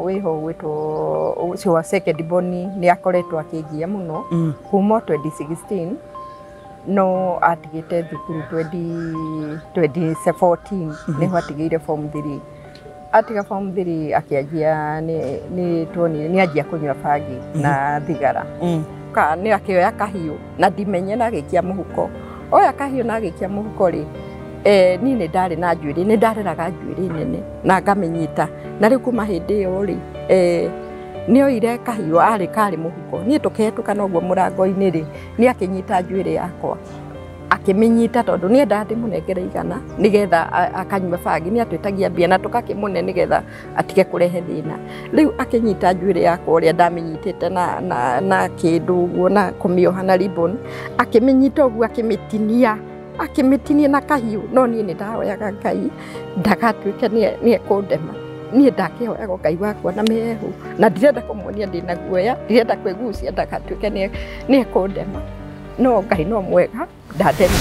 wĩho gwĩtwo ũcio wa second born nĩ akoretwo akĩngia mũno kuma 2016 no atigĩte thukuru 2014 nĩho atigĩire form 3. Atiga form 3 akĩanjia nĩ tuonire nĩ anjia kũnyua bangi na thigara. Ka nĩ akĩoya kahiũ na ndimenye na agĩikia mũhuko. Oya kahiũ na agĩikia mũhuko rĩ, niĩ nĩ ndarĩ na njuĩrĩ, nĩ ndareraga njuĩrĩ nene na ngamĩnyita. Na rĩu kuma hĩndĩ ĩyo rĩ, nĩ oire kahiũ arĩ karĩ mũhuko. Niĩ tũkĩhetũka noguo mũrango-inĩ rĩ, nĩ akĩnyita njuĩrĩ yakwa. Akĩmĩnyita tondũ nĩ endaga ndĩmũnengere 100 nĩgetha akanyua bangi. Nĩ atwĩtagia mbia na tũgakĩmũne nĩgetha atige kũrehe thĩna. Rĩu akĩnyita njuĩrĩ yakwa ũrĩa ndamĩnyitĩte na kĩndũ ũguo na kũmĩoha na ribbon. Akĩmĩnyita ũguo akĩmĩtinia, akĩmĩtinia na kahiũ. No niĩ nĩ ndahoyaga Ngai ndagatuĩke nĩ ekũndema. Niĩ ndakĩhoyaga Ngai wakwa na mĩhehu na ndirenda kũmuonia ndĩna guoya, ndirenda kwĩgucia ndagatuĩke nĩ ekũndema. No Ngai no mwega ndandemire.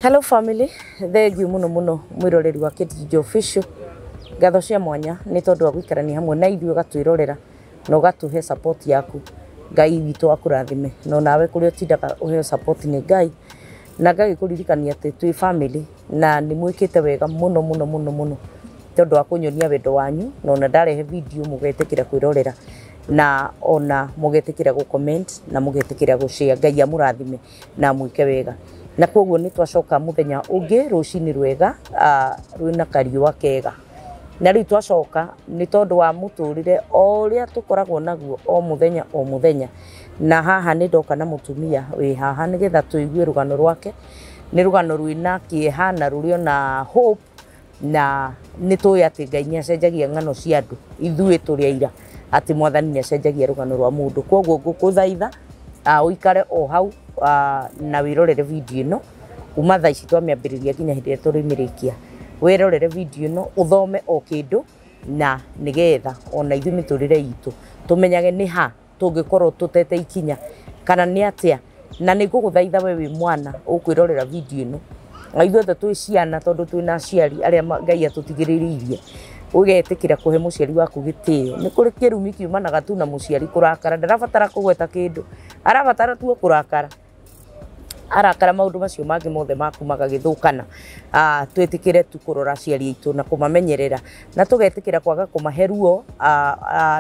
Hello family, thengiũ mũno mũno mwĩroreri wa Kate Official. Ngatho cia mwanya nĩ tondũ wa gũikarania hamwe na ithuĩ ũgatwĩrorera na ũgatũhe support yaku. Ngai witũ akũrathime no nawe kũrĩa ũtindaga ũheo support nĩ Ngai, na ngagĩkũririkania atĩ twĩ family na nĩ mwĩkĩte wega mũno mũno mũno mũno tondũ wa kũnyonia wendo wanyu, na ona ndarehe video mũgetĩkĩra kwĩrorera na ona mũgetĩkĩra gũ comment na mũgetĩkĩra gũ share. Ngai amũrathime na mwĩke wega. Na koguo nĩ twacoka mũthenya ũngĩ rũcinĩ rwega, rwĩna kariũa kega. Na rĩu twacoka nĩ tondũ wa mũtũrĩre o ũrĩa tũkoragwo naguo o mũthenya o mũthenya. Na haha nĩ ndoka na mũtumia wĩ haha nĩgetha tũigue rũgano rwake. Nĩ rũgano rwĩna kĩeha na rũrĩ ona hope, na nĩ tũĩ atĩ Ngai nĩ acenjagia ng'ano cia andũ. Ithuĩ tũrĩ aira atĩ Mwathani nĩ acenjagia rũgano rwa mũndũ. Koguo ngũkũthaitha ũikare o hau na wĩrorere video ĩno kuma thaa ici twamĩambĩrĩria nginya hĩndĩ ĩrĩa tũrĩmĩrĩkia. Wĩrorere video ĩno ũthome o kĩndũ na nĩgetha ona ithuĩ mĩtũrĩre itũ tũmenyage nĩ ha tũngĩkorwo tũtete ikinya kana nĩ atĩa. Na nĩ ngũgũthaitha we wĩ mwana ũkwĩrorera video ĩno, na ithuothe twĩ ciana tondũ twĩna aciari arĩa Ngai atũtigĩrĩirie, ũgetĩkĩra kũhe mũciari waku gĩtĩo. Nĩ kũrĩ kĩrumi kiumanaga tu na mũciari kũrakara, ndarabatara kũgweta kĩndũ, arabatara tu o kũrakara. Arakara maũndũ macio mangĩ mothe maku magagĩthũkana. Twĩtĩkĩre tu kũrora aciari aitũ na kũmamenyerera, na tũgetĩkĩra kwaga kũmahe ruo,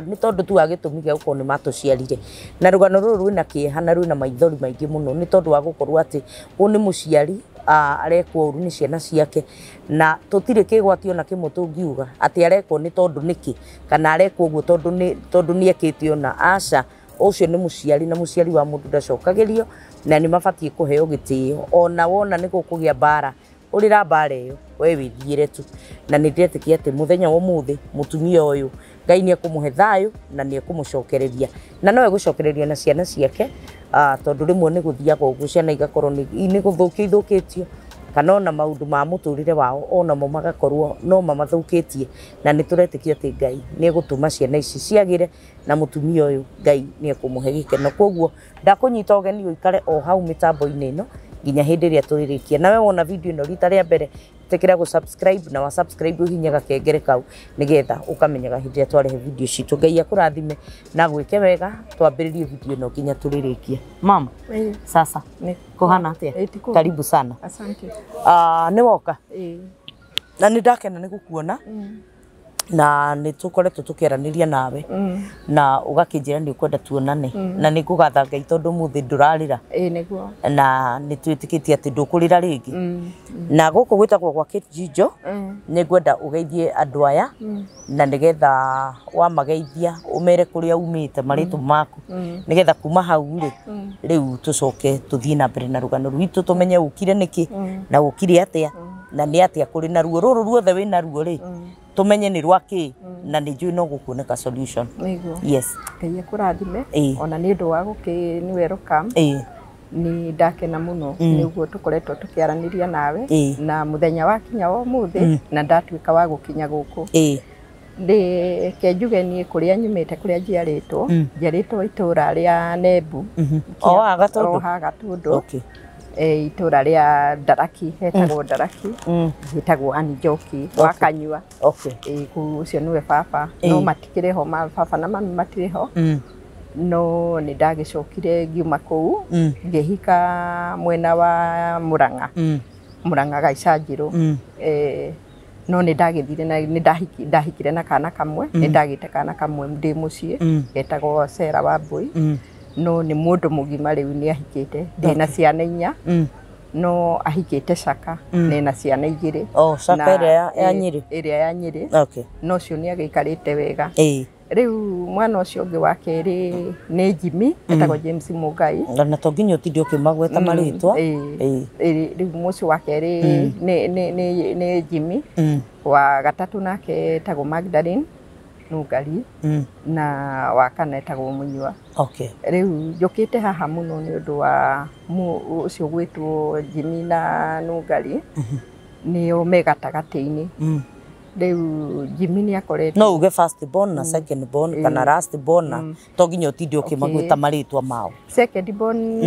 nĩ tondũ tu wa gĩtũmi gĩa gũkorwo nĩ matũciarire. Na rũgano rũrũ rwĩna kĩeha na rwĩna maithori maingĩ mũno nĩ tondũ wa gũkorwo atĩ ũyũ nĩ mũciari, arekwo ũru nĩ ciana ciake, na tũtirĩ kĩgwati ona kĩmwe tũngiuga atĩ arekwo nĩ tondũ nĩkĩ kana arekwo ũguo tondũ nĩ ekĩte ona. Aca, ũcio nĩ mũciari na mũciari wa mũndũ ndacokagĩrio, na nĩ mabatiĩ kũheo gĩtĩo. Ona wona nĩ gũkũgĩa mbara, ũrĩra mbara ĩyo we wĩthiĩre tu. Na nĩ ndĩretĩkia atĩ mũthenya wa ũmũthĩ mũtumia ũyũ Ngai nĩ ekũmũhe thayũ na nĩ ekũmũcokereria, na no egũcokereria na ciana ciake, tondũ rĩmwe nĩ gũthiaga ũguo ciana igakorwo nĩ gũthũkio ithũkĩtio, kana ona maũndũ ma mũtũrĩre wao onamo magakorwo no mamathũkĩtie. Na nĩ tũretĩkia atĩ Ngai nĩ egũtũma ciana ici ciagĩre na mũtumia ũyũ Ngai nĩ ekũmũhe gĩkeno. Koguo ndakũnyita ũgeni ũikare o hau mĩtambo-inĩ ĩno nginya hĩndĩ ĩrĩa tũrĩrĩkia. Nawe wona video ĩno rita rĩa mbere, ĩtĩkĩra gũ subscribe, na wa subscribe ũhihinye gakengere kau nĩgetha ũkamenyaga hĩndĩ ĩrĩa twarehe video citũ. Ngai akũrathime na gwĩke wega. Twambĩrĩrie video ĩno nginya tũrĩrĩkie. Mama, sasa kũhana atĩa? Karibu sana. Asante. Nĩ woka? Na nĩ ndakena nĩ gũkuona. Na nĩ tũkoretwo tũkĩaranĩria nawe na ũgakĩnjĩra nĩ ũkwenda tuonane na nĩ ngũgatha Ngai tondũ ũmũthĩ ndũrarĩra. Ĩĩ nĩguo. Na nĩ twĩtĩkĩtie atĩ ndũkũrĩra rĩngĩ. Na gũkũ gwĩtagwo gwa Kate Njijo. Nĩ ngwenda ũgeithie andũ aya na nĩgetha wamageithia ũmere kũrĩa umĩte, marĩtwa maku, nĩgetha kuma hau rĩ rĩu tũcoke tũthiĩ na mbere na rũgano rwitũ, tũmenye ũkire nĩkĩ na ũkire atĩa na nĩ atĩa kũrĩ na ruo rũrũ ruothe wĩna ruo rĩ, tũmenye nĩ rwa kĩ na nĩ njũĩ no gũkuoneka solution. Nĩguo. Yes. Ngai akũrathime Ĩĩ. ona nĩ ũndũ wa gũkĩ nĩ welcome. Ĩĩ. Nĩ ndakena mũno nĩguo tũkoretwo tũkĩaranĩria nawe Ĩĩ. na mũthenya wakinya wa ũmũthĩ na ndatuĩka wa gũkinya gũkũ. Ĩĩ. Reke njuge niĩ kũrĩa nyumĩte, kũrĩa njiarĩtwo, njiarĩtwo itũra rĩa Nembu. O haha Gatũndũ? O haha Gatũndũ. Okay. Itũra rĩa Ndaraki, hetagwo Ndaraki. Hetagwo Ann Njoki wa Kanyua. Okay. Kũu ũcio nĩwe baba. No matikĩrĩ ho, baba na mami matirĩ ho. No nĩ ndagĩcokire ngiuma kũu ngĩhika mwena wa Murang'a. Murang'a Gaicanjirũ. No nĩ ndagĩthire na nĩ ndahikire na kana kamwe, nĩ ndagĩte kana kamwe ndĩ mũciĩ getagwo Sera Wambui. No nĩ mũndũ mũgima rĩu nĩ ahikĩte, ndĩna ciana 4. No ahikĩte Caka, nena ciana 2. Oh, Caka ĩrĩa ya Nyĩrĩ? Ĩrĩa ya Nyĩrĩ. Okay. No ũcio nĩ agĩikarĩte wega. Ĩĩ. Rĩu mwana ũcio ũngĩ wa kerĩ nĩ Jimmy, etagwo James Mũngai. Na to nginya ũtinde ũkĩmagweta marĩtwa. Ĩĩ. Rĩu mũcio wa kerĩ nĩ Jimmy. Wa gatatũ nake etagwo Magdalene Nungari. Na wa kana etagwo Mũnyua. Okay. Rĩu njũkĩte haha mũno nĩ ũndũ wa ũcio gwĩtwo Jimmy na Nungari. Nĩo me gatagatĩ-inĩ. Rĩu Jimmy nĩ akoretwo no uge first born na second born kana last born, na to nginya ũtinde ũkĩmagweta marĩtwa mao. Second born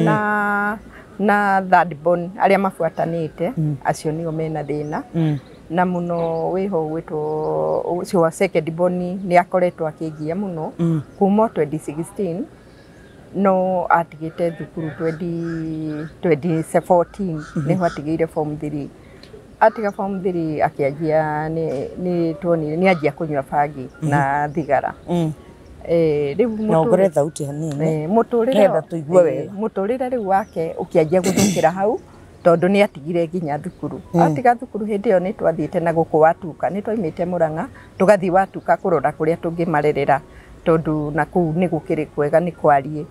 na third born arĩa mabuatanĩte, acio nĩo mena thĩna. Na mũno wĩho gwĩtwo ũcio wa second born nĩ akoretwo akĩngia mũno kuma 2016, no atigĩte thukuru 2014 nĩho atigĩire form 3. Atiga form 3 akĩanjia nĩ tuonire nĩ anjia kũnyua bangi na thigara. Rĩu Na ũngore thauti hanini. Mũtũrĩre Nĩgetha tũigue wega. Mũtũrĩre rĩu wake ũkĩanjia gũthũkĩra hau tondũ nĩ atigire nginya thukuru. Atiga thukuru hĩndĩ ĩyo nĩ twathiĩte na gũkũ Watuka, nĩ twaimĩte Murang'a tũgathiĩ Watuka kũrora kũrĩa tũngĩmarerera tondũ na kũu nĩ gũkĩrĩ kwega nĩ kwariĩ.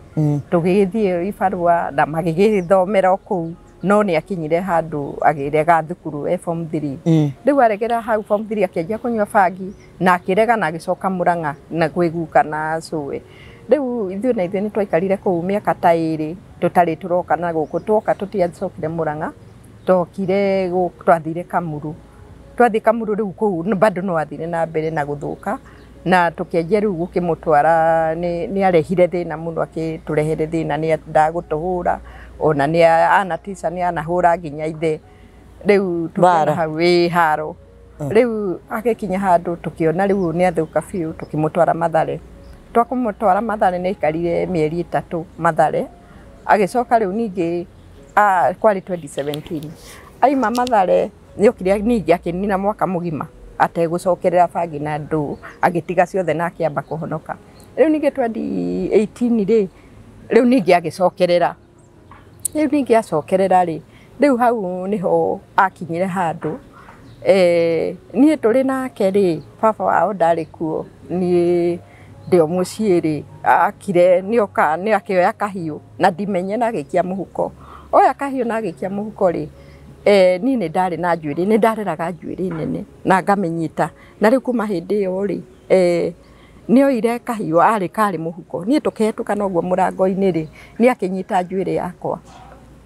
Tũgĩgĩthiĩ ibarũa na magĩgĩthomera o kũu, no nĩ akinyire handũ agĩrega thukuru e form 3. Rĩu aregera hau form 3 akĩanjia kũnyua bangi na akĩrega na agĩcoka Murang'a na kwĩguka na cũwe. Rĩu ithuĩ na ithuĩ nĩ twaikarire kũu mĩaka ta 2 tũtarĩ tũroka na gũkũ, twoka tũtiacokire Murang'a, twokire twathire Kamuru. Twathiĩ Kamuru rĩu kũu bado no athire na mbere na gũthũka na tũkĩanjia rĩu gũkĩmũtwara, nĩ arehire thĩna mũno, akĩtũrehere thĩna, nĩ endaga gũtũhũra ona nĩ anatisa nĩ anahũra nginya ithe. Rĩu tũkĩona hau ĩ haro. Rĩu agĩkinya handũ tũkĩona rĩu nĩ athũka biũ, tũkĩmũtwara Mathare. Twakũmũtwara Mathare nĩ aikarire mĩeri 3 Mathare. Agĩcoka rĩu ningĩ kwarĩ 2017. Aima Mathare nĩokire ningĩ akĩnina mwaka mũgima ategũcokerera bangi na ndũ, agĩtiga ciothe na akĩamba kũhonoka. Rĩu ningĩ 2018 rĩ, rĩu ningĩ agĩcokerera. Rĩu ningĩ acokerera rĩ, rĩu hau nĩho akinyire handũ. Niĩ tũrĩ nake rĩ, baba wao ndarĩ kuo, niĩ ndĩ o mũciĩ rĩ, akire nĩoka nĩ akĩoya kahiũ na ndimenye na agĩikia mũhuko. Oya kahiũ na agĩikia mũhuko rĩ, niĩ nĩ ndarĩ na njuĩrĩ, nĩ ndareraga njuĩrĩ nene na ngamĩnyita. Na rĩu kuma hĩndĩ ĩyo rĩ, nĩoire kahiũ arĩ karĩ mũhuko, niĩ tũkĩhetũka noguo mũrango-inĩ rĩ, nĩ akĩnyita njuĩrĩ yakwa.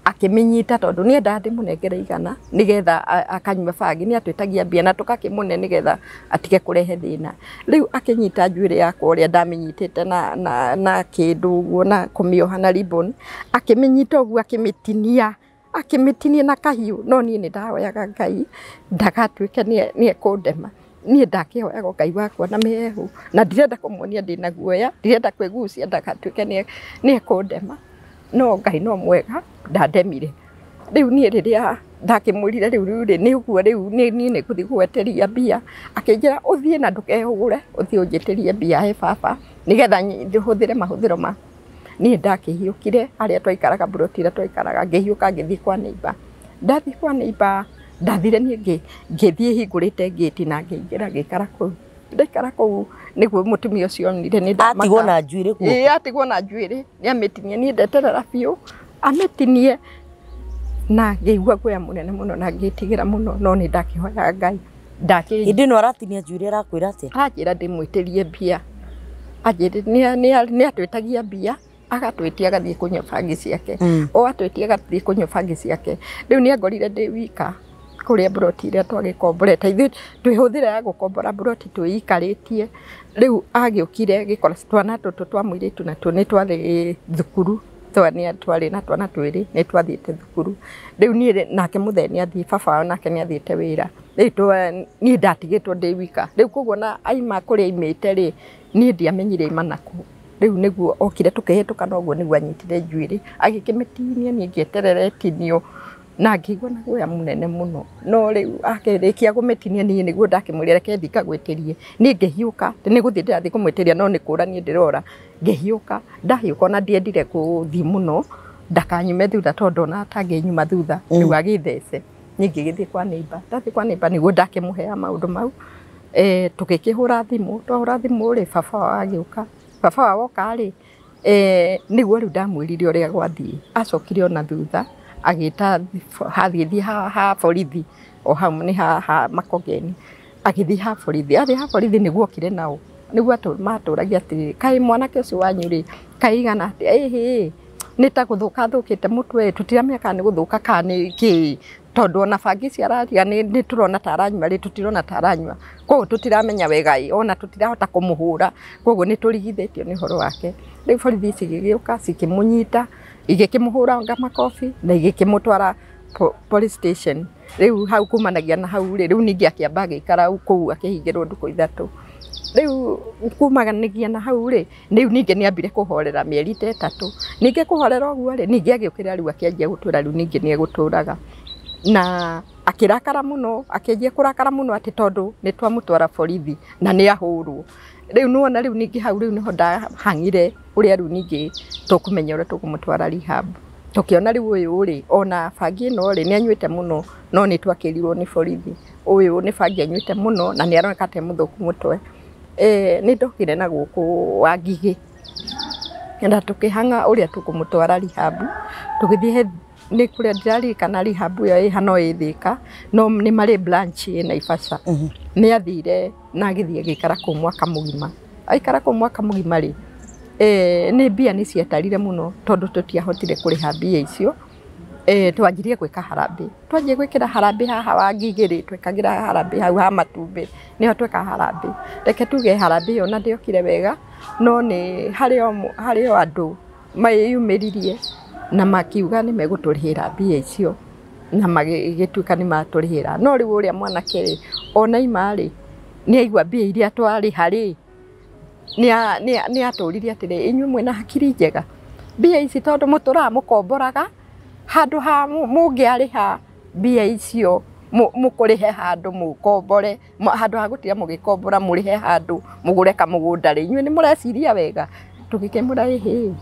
Akĩmĩnyita tondũ nĩendaga ndĩmũnengere igana nĩgetha akanyua bangi, nĩ atwĩtagia mbia na tũgakĩmũne nĩgetha atige kũrehe thĩna. Rĩu akĩnyita njuĩrĩ yakwa ũrĩa ndamĩnyitĩte na kĩndũ ũguo na kũmĩoha na ribbon, akĩmĩnyita ũguo akĩmĩtinia, akĩmĩtinia na kahiũ. No niĩ nĩ ndahoyaga Ngai ndagatuĩke nĩ ekũndema. Niĩ ndakĩhoyaga Ngai wakwa na mĩhehu na ndirenda kũmuonia ndĩna guoya, ndirenda kwĩgucia ndagatuĩke nĩ ekũndema. No Ngai no mwega ndandemire. Rĩu niĩ rĩrĩa Ndakĩmwĩrire rĩu rĩu rĩ nĩ ũguo rĩu niĩ nĩ ngũthiĩ gũgweteria mbia. Akĩnjĩra ũthiĩ na ndũkehũgũre, ũthiĩ ũnjĩtĩrie mbia he baba nĩgetha hũthĩre mahũthĩro ma. Niĩ ndakĩhiũkire harĩa twaikaraga mburoti ĩrĩa twaikaraga, ngĩhiũka ngĩthiĩ kwa neighbor. Ndathiĩ kwa neighbor, ndathire niĩ ngĩthiĩ hingũrĩte ngĩti na ngĩingĩra ngĩikara kũu. Ndaikara kũu nĩguo mũtumia ũcio onire nĩ ndamaka. Atigwo na njuĩrĩ kuo? Ĩĩ, atigwo na njuĩrĩ, nĩ amĩtinie, niĩ ndeterera biũ amĩtinie, na ngĩigua guoya mũnene mũno na ngĩtigĩra mũno, no nĩ ndakĩhoyaga Ngai. Hĩndĩ ĩno aratinia njuĩrĩ arakwĩra atĩa? Aranjĩra ndĩmwĩtĩrie mbia. Anjĩrire nĩ atwĩtagia mbia, agatwĩtia agathiĩ kũnyua bangi ciake. O atwĩtia agathiĩ kũnyua bangi ciake. Rĩu nĩ angorire ndĩ wika kũrĩa mburoti ĩrĩa twagĩkomborete. Ithuĩ twĩhũthĩra ya gũkombora mburoti twĩikarĩtie. Rĩu agĩũkire gĩkora twana tũtũ twa mũirĩtu natuo nĩ twarĩ thukuru. Twarĩ na twana twĩrĩ nĩ twathiĩte thukuru. Rĩu niĩ nake mũthee nĩ athiĩ, baba wao nake nĩ athiĩte wĩra. Rĩu niĩ ndatigĩtwo ndĩ wika. Rĩu koguo na aima kũrĩa aimĩte rĩ, niĩ ndiamenyire aima nakũ. Rĩu nĩguo okire tũkĩhĩtũka na ũguo nĩguo anyitire njuĩrĩ agĩkĩmĩtinia, niĩ ngĩeterera ĩtinio na ngĩigua na guoya mũnene mũno. No rĩu akĩrĩkia kũmĩtinia niĩ nĩguo ndakĩmwĩrire reke thiĩ ngagwĩtĩrie. Niĩ ngĩhiũka, nĩ gũthiĩ ndĩrathiĩ kũmwĩtĩria no nĩ kũra niĩ ndĩrora. Ngĩhiũka, ndahiũka ona ndiendire gũthiĩ mũno ndakanyume thutha tondũ ndona ta angĩnyuma thutha rĩu agĩthece. Niĩ ngĩgĩthiĩ kwa neighbor, ndathiĩ kwa neighbor nĩguo ndakĩmũhea maũndũ mau. Tũgĩkĩhũra thimũ, twahũra thimũ rĩ baba wao agĩũka. Baba wao oka rĩ, nĩguo rĩu ndamwĩrire ũrĩa gwathiĩ. Acokire ona thutha agĩta agĩthiĩ ha borithi o hau nĩ ha Makongeni, agĩthiĩ ha borithi. Athiĩ ha borithi nĩguo okire nao, nĩguo matũragia atĩrĩrĩ, kaĩ mwanake ũcio wanyu rĩ, kaĩ igana atĩa? Ĩhĩ, nĩ ta gũthũka athũkĩte mũtwe, tũtiramenya kana nĩ gũthũka kana nĩ kĩĩ, tondũ ona bangi ici arariga nĩ tũrona ta aranyua rĩ, tũtirona ta aranyua, koguo tũtiramenya wega ĩ, ona tũtirahota kũmũhũra, koguo nĩ tũrigithĩtio nĩ ũhoro wake. Rĩu borithi ici igĩgĩũka cikĩmũnyita, igĩkĩmũhũranga makobi na igĩkĩmũtwara police station. Rĩu hau kumanagia na hau rĩ, rĩu ningĩ akĩamba agĩikara kũu akĩhingĩrwo ndukũ ithatũ. Rĩu kumanagia na hau rĩ, rĩu ningĩ nĩ ambire kũhorera mĩeri ta ĩtatũ. Ningĩ kũhorera ũguo rĩ, ningĩ agĩũkĩra rĩu akĩanjia gũtũra, rĩu ningĩ nĩ egũtũraga. Na akĩrakara mũno, akĩanjia kũrakara mũno atĩ tondũ nĩ twamũtwara borithi na nĩ ahũrwo. Rĩu nĩwona rĩu ningĩ hau rĩu nĩho ndahang'ire ũrĩa rĩu ningĩ tũkũmenya ũrĩa tũkũmũtwara rehab. Tũkĩona rĩu ũyũ rĩ, ona bangi ĩno rĩ, nĩ anyuĩte mũno, no nĩ twakĩrirwo nĩ borithi. Ũyũ nĩ bangi anyuĩte mũno na nĩ aroneka ta e mũthũku mũtwe. Nĩ ndokire na gũkũ Wangigĩ na tũkĩhang'a ũrĩa tũkũmũtwara rehab. Tũgĩthiĩ nĩ kũrĩa ndĩraririkana rehab ĩyo ĩ hano ĩ Thĩka, no nĩ marĩ branch ĩ Naivasha. Nĩ athire na agĩthiĩ agĩikara kũu mwaka mũgima. Aikara kũu mwaka mũgima rĩ, nĩ mbia nĩ ciatarire mũno tondũ tũtiahotire kũrĩha mbia icio. Twanjirie gwĩka harambee. Twanjia gwĩkĩra harambee haha Wangigĩ rĩ, twekagĩra harambee hau ha matumbĩ, nĩho twekaga harambee. Reke tuge harambee ĩyo ona ndĩokire wega, no nĩ harĩ o andũ meyumĩririe na makiuga nĩ megũtũrĩhĩra mbia icio, na magĩtuĩka nĩ matũrĩhĩra. No rĩu ũrĩa mwanake rĩ, ona aima rĩ, nĩ aigua mbia iria twarĩha rĩ, nĩ atũririe atĩrĩ, inyuĩ mwĩna hakiri njega, mbia ici tondũ mũtũraga mũkomboraga, handũ ha mũngĩarĩha mbia icio mũkũrĩhe handũ mũkombore, handũ ha gũtiga mũgĩkombora mũrĩhe handũ mũgũre kamũgũnda rĩ, inyuĩ nĩ mũreciria wega. Tũgĩkĩmwĩra ĩhĩ,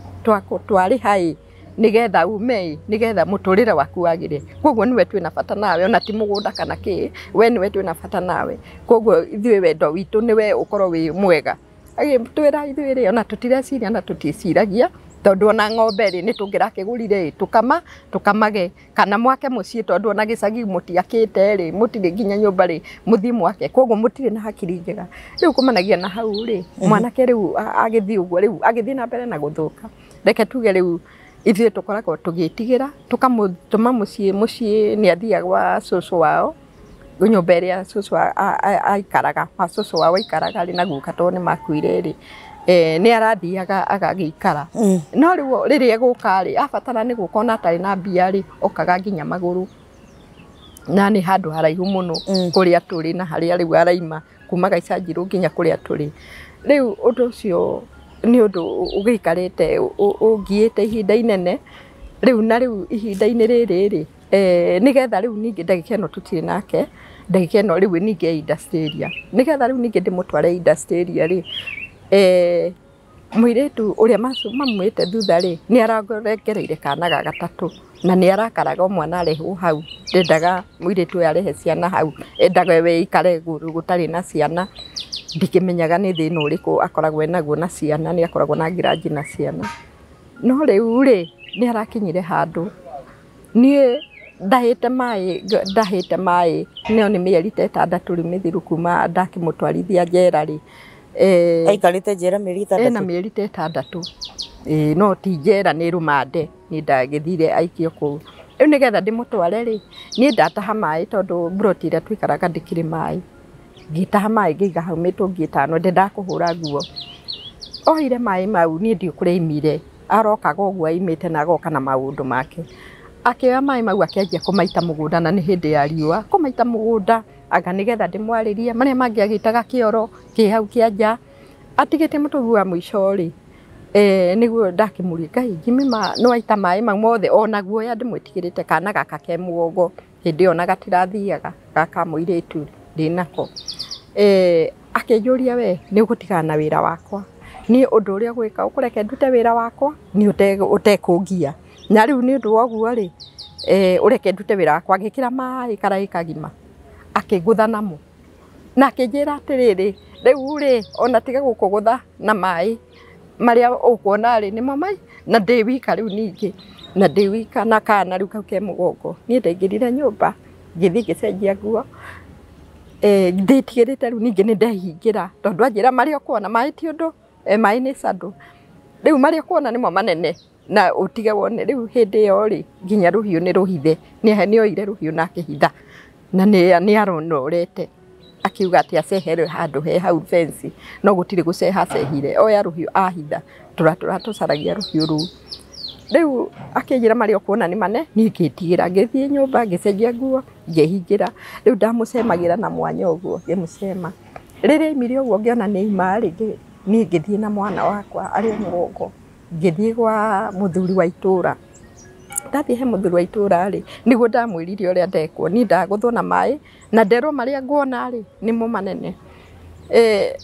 twarĩha ĩ, nĩgetha ume ĩ, nĩgetha mũtũrĩre waku wagĩre. Koguo nĩwe twĩna bata nawe, ona ti mũgũnda kana kĩ, we nĩwe twĩna bata nawe. Koguo ithuĩ wendo witũ nĩwe ũkorwo wĩ mwega. Agĩtwĩra ithuĩ rĩ, ona tũtireciria na tũtiĩciragia, tondũ ona ng'ombe rĩ, nĩ tũngĩrakĩgũrire ĩ, tũkamage, kana mwake mũciĩ, tondũ ona gĩcagi mũtiakĩte rĩ, mũtirĩ nginya nyũmba rĩ, mũthiĩ mwake, koguo mũtirĩ na hakiri njega. Rĩu kumanagia na hau rĩ, mwanake rĩu agĩthiĩ ũguo, rĩu agĩthiĩ na mbere na gũthũka. Reke tuge rĩu ithuĩ tũkoragwo tũgĩtigĩra, tũkamũtũma mũciĩ, mũciĩ nĩ athiaga gwa cũcũ wao, nyũmba ĩrĩa cũcũ aikaraga, cũcũ wao aikaraga rĩ, na guka tondũ nĩ makuire rĩ, nĩ arathiaga agagĩikara. No rĩu rĩrĩa egũka rĩ, abatara nĩ gũka ona atarĩ na mbia rĩ, okaga nginya magũrũ. Na nĩ handũ haraihu mũno kũrĩa tũrĩ na harĩa rĩu araima kuma Gaicanjirũ nginya kũrĩa tũrĩ. Rĩu ũndũ ũcio nĩ ũndũ ũgĩikarĩte ũngiĩte ihinda inene. Rĩu na rĩu ihinda-inĩ rĩrĩ rĩ nĩgetha rĩu ningĩ ndagĩka ĩno tũtirĩ nake, ndagĩka ĩno rĩu ningĩ e industrial, nĩgetha rĩu ningĩ ndĩmũtware industrial rĩ, mũirĩtu ũrĩa mamwĩte thutha rĩ nĩ arangereire kana ga gatatũ na nĩ arakaraga o mwana arehwo hau, ndendaga mũirĩtu ũyũ arehe ciana hau, endaga we aikare gũtarĩ na ciana. Ndikĩmenyaga nĩ thĩna ũrĩkũ akoragwo enaguo na ciana, nĩ akoragwo na ngiraji na ciana. No rĩu rĩ nĩ arakinyire handũ niĩ ndahĩte maĩ no nĩ mĩeri ta 6 rĩu mĩthiru kuma ndakĩmũtwarithia njera rĩ. Aikarĩte njera mĩeri 6? Ena mĩeri ta 6. No ti njera nĩ rũmande, niĩ ndagĩthire aikio kũu. Rĩu nĩgetha ndĩmũtware rĩ, niĩ ndataha maĩ tondũ mburoti ĩrĩa tũikaraga ndĩkĩrĩ maĩ. Ngĩtaha maĩ ngĩiga hau mĩtũngi 5 ndendaga kũhũra nguo. Oire maĩ mau niĩ ndiũĩ kũrĩa aimire, arokaga ũguo aimĩte na agoka na maũndũ make. Akĩoya maĩ mau akĩanjia kũmaita mũgũnda na nĩ hĩndĩ ya riũa, kũmaita mũgũnda anga nĩgetha ndĩmwarĩrie, marĩa mangĩ agĩtaga kĩoro kĩ hau kĩa nja. Atigĩte mũtũngi wa mũico rĩ, nĩguo ndakĩmũria Ngai Jimmy ma no aita maĩ mau mothe ona guoya ndĩmwĩtigĩrĩte kana gaka ke mũgongo hĩndĩ ĩyo na gatirathiaga gaka mũirĩtu ndĩnako. Akĩnjũria we nĩ ũgũtigana na wĩra wakwa, niĩ ũndũ ũrĩa ũgwĩka ũkũreke ndute wĩra wakwa nĩ ũtekũngia, na rĩu nĩ ũndũ wa ũguo rĩ ũreke ndute wĩra wakwa. Agĩkĩra maĩ karaĩ kagima akĩngũtha namo na akĩnjĩra atĩrĩrĩ, rĩu rĩ ona tiga gũkũgũtha na maĩ marĩa ũkuona rĩ nĩmo mai, na ndĩ wika rĩu ningĩ na ndĩ wika na kana rĩu kau ke mũgongo. Niĩ ndaingĩrire nyũmba ngĩthiĩ ngĩcenjia nguo, ndĩtigĩrĩte rĩu ningĩ nĩ ndehingĩra tondũ anjĩra marĩa ũkuona maĩ ti ũndũ, maĩ nĩ candũ, rĩu marĩa ũkuona nĩmo manene na ũtige wone. Rĩu hĩndĩ ĩyo rĩ nginya rũhiũ nĩ rũhithe, nĩ oire rũhiũ na akĩhitha na nĩ aronorete akiuga atĩ acehere handũ he hau fence, no gũtirĩ gũceha acehire, oya rũhiũ ahitha, tũratũra tũcaragia rũhiũ rũu. Rĩu akĩnjĩra marĩa ũkuona nĩ mane, niĩ ngĩtigĩra ngĩthiĩ nyũmba ngĩcenjia nguo ngĩhingĩra. Rĩu ndamũcemagĩra na mwanya ũguo ngĩmũcema. Rĩrĩa aimire ũguo ngĩona nĩ aima rĩ, niĩ ngĩthiĩ na mwana wakwa arĩ o mũgongo ngĩthiĩ gwa mũthuri wa itũra. Ndathiĩ he mũthuri wa itũra rĩ, nĩguo ndamwĩrire ũrĩa ndekwo, niĩ ndagũthwo na maĩ na nderwo marĩa nguona rĩ nĩmo manene.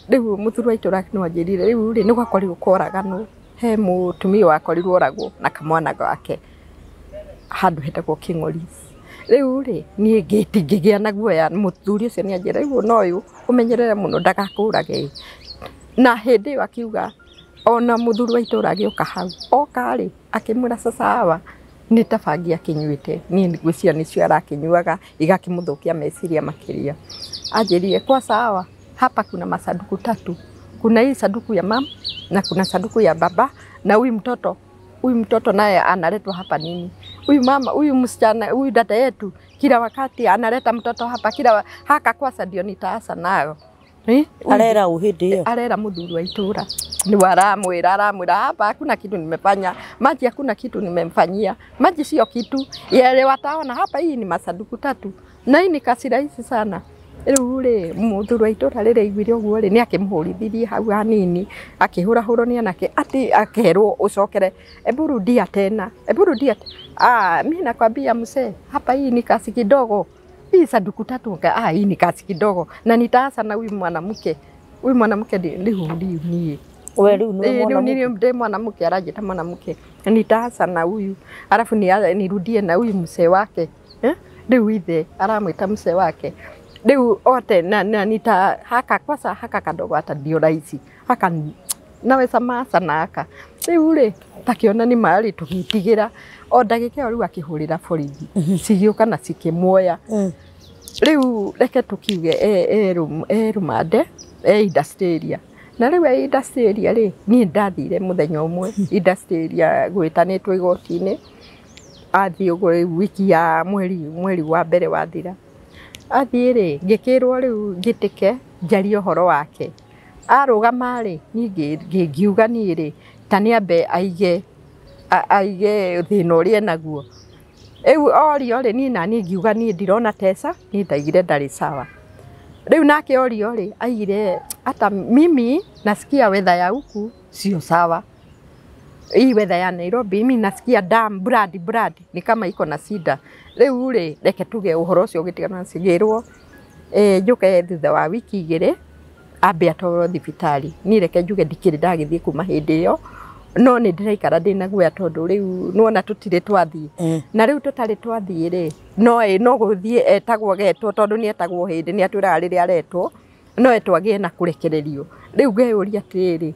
Rĩu mũthuri wa itũra nĩ anjĩrire rĩu rĩ nĩ gwakorirwo koraganwo, he mũtumia wakorirwo oragwo na kamwana gake handũ hetagwo Kĩng'oris. Rĩu rĩ niĩ ngĩgĩa na guoya, mũthuri ũcio nĩ anjĩra rĩu ona ũyũ ũmenyerere mũno ndagakũrage. Na hĩndĩ ĩyo akiuga ona mũthuri wa itũra agĩũka hau, oka rĩ akĩmwĩra sasa hawa nĩ ta bangi akĩnyuĩte, niĩ ngwĩciria nĩcio arakĩnyuaga igakĩmũthũkia meciria makĩria. Anjĩrire kwa sawa, hapa kuna masanduku 3, kuna hii sanduku ya mama na kuna sanduku ya baba na huyu mtoto naye analetwa hapa nini, huyu mama, huyu msichana, huyu dada yetu kila wakati analeta mtoto hapa kila haka kwasa ndio nitaasa nayo. Arera hĩndĩ ĩyo arera mũthuri wa itũra ni aramwĩra aramwĩra hapa hakuna kitu nimefanya, maji hakuna kitu nimemfanyia, maji sio kitu yale wataona hapa, hii ni masanduku 3 na hii ni kasi rahisi sana. Rĩu rĩ mũthuri wa itũra rĩrĩa aiguire ũguo rĩ nĩ akĩmũhũrithirie hau hanini, akĩhũrahũrwo nĩ anake atĩ akerwo ũcokere, ebu rudia tena, ebu rudia. Ah, mimi nakwambia mzee, hapa hii ni kasi kidogo, hii sanduku 3, ah, hii ni kasi kidogo na nitaasa na huyu mwanamke, huyu mwanamke rĩu niĩ we rĩu nĩwe mwanamke, mwanamke aranjĩta mwanamke, nitaasa na huyu alafu nirudie na huyu mzee wake, rĩu ithe aramwĩta mzee wake. Rĩu ote na nita haka kwasa haka kadogo hata ndio rahisi haka naweza masa na haka. Rĩu rĩ takiona nĩ marĩ tũgĩtigĩra o ndagĩka ĩyo rĩu akĩhũrĩra borithi cigĩũka na cikĩmuoya. Rĩu reke tũkiuge e rũmande e industrial, na rĩu e industrial rĩ niĩ ndathire mũthenya ũmwe industrial gwĩtanĩtwo igoti-inĩ, athiĩ ũguo rĩu wiki ya mweri wa mbere wathira, athiĩ rĩ ngĩkĩrwo rĩu ngĩtĩke njarie ũhoro wake. Arũgama rĩ niĩ ngiuga niĩ rĩ ta nĩambe aige thĩna ũrĩa enaguo. Rĩu orio rĩ niĩ naniĩ ngiuga niĩ ndirona tesa, niĩ ndaigire ndarĩ sawa. Rĩu nake orio rĩ aigire hata mimi nasikia weather ya huku sio sawa. Hii weather ya Nairobi mimi nasikia damu blood blood ni kama iko na shida. Rĩu rĩ reke tuge ũhoro ũcio ũgĩtigana cigĩrwo njuke thutha wa wiki 2 ambe atwarwo thibitarĩ. Niĩ reke njuge ndikĩrĩ ndagĩthiĩ kuma hĩndĩ ĩyo, no nĩ ndĩraikara ndĩna guoya tondũ rĩu nĩwona tũtirĩ twathiĩ. Na rĩu tũtarĩ twathiĩ rĩ no gũthiĩ etagwo getwo tondũ nĩ etagwo hĩndĩ nĩ atwĩraga rĩrĩa aretwo no etwo agĩe na kũrekererio. Rĩu ngeyũria atĩrĩrĩ,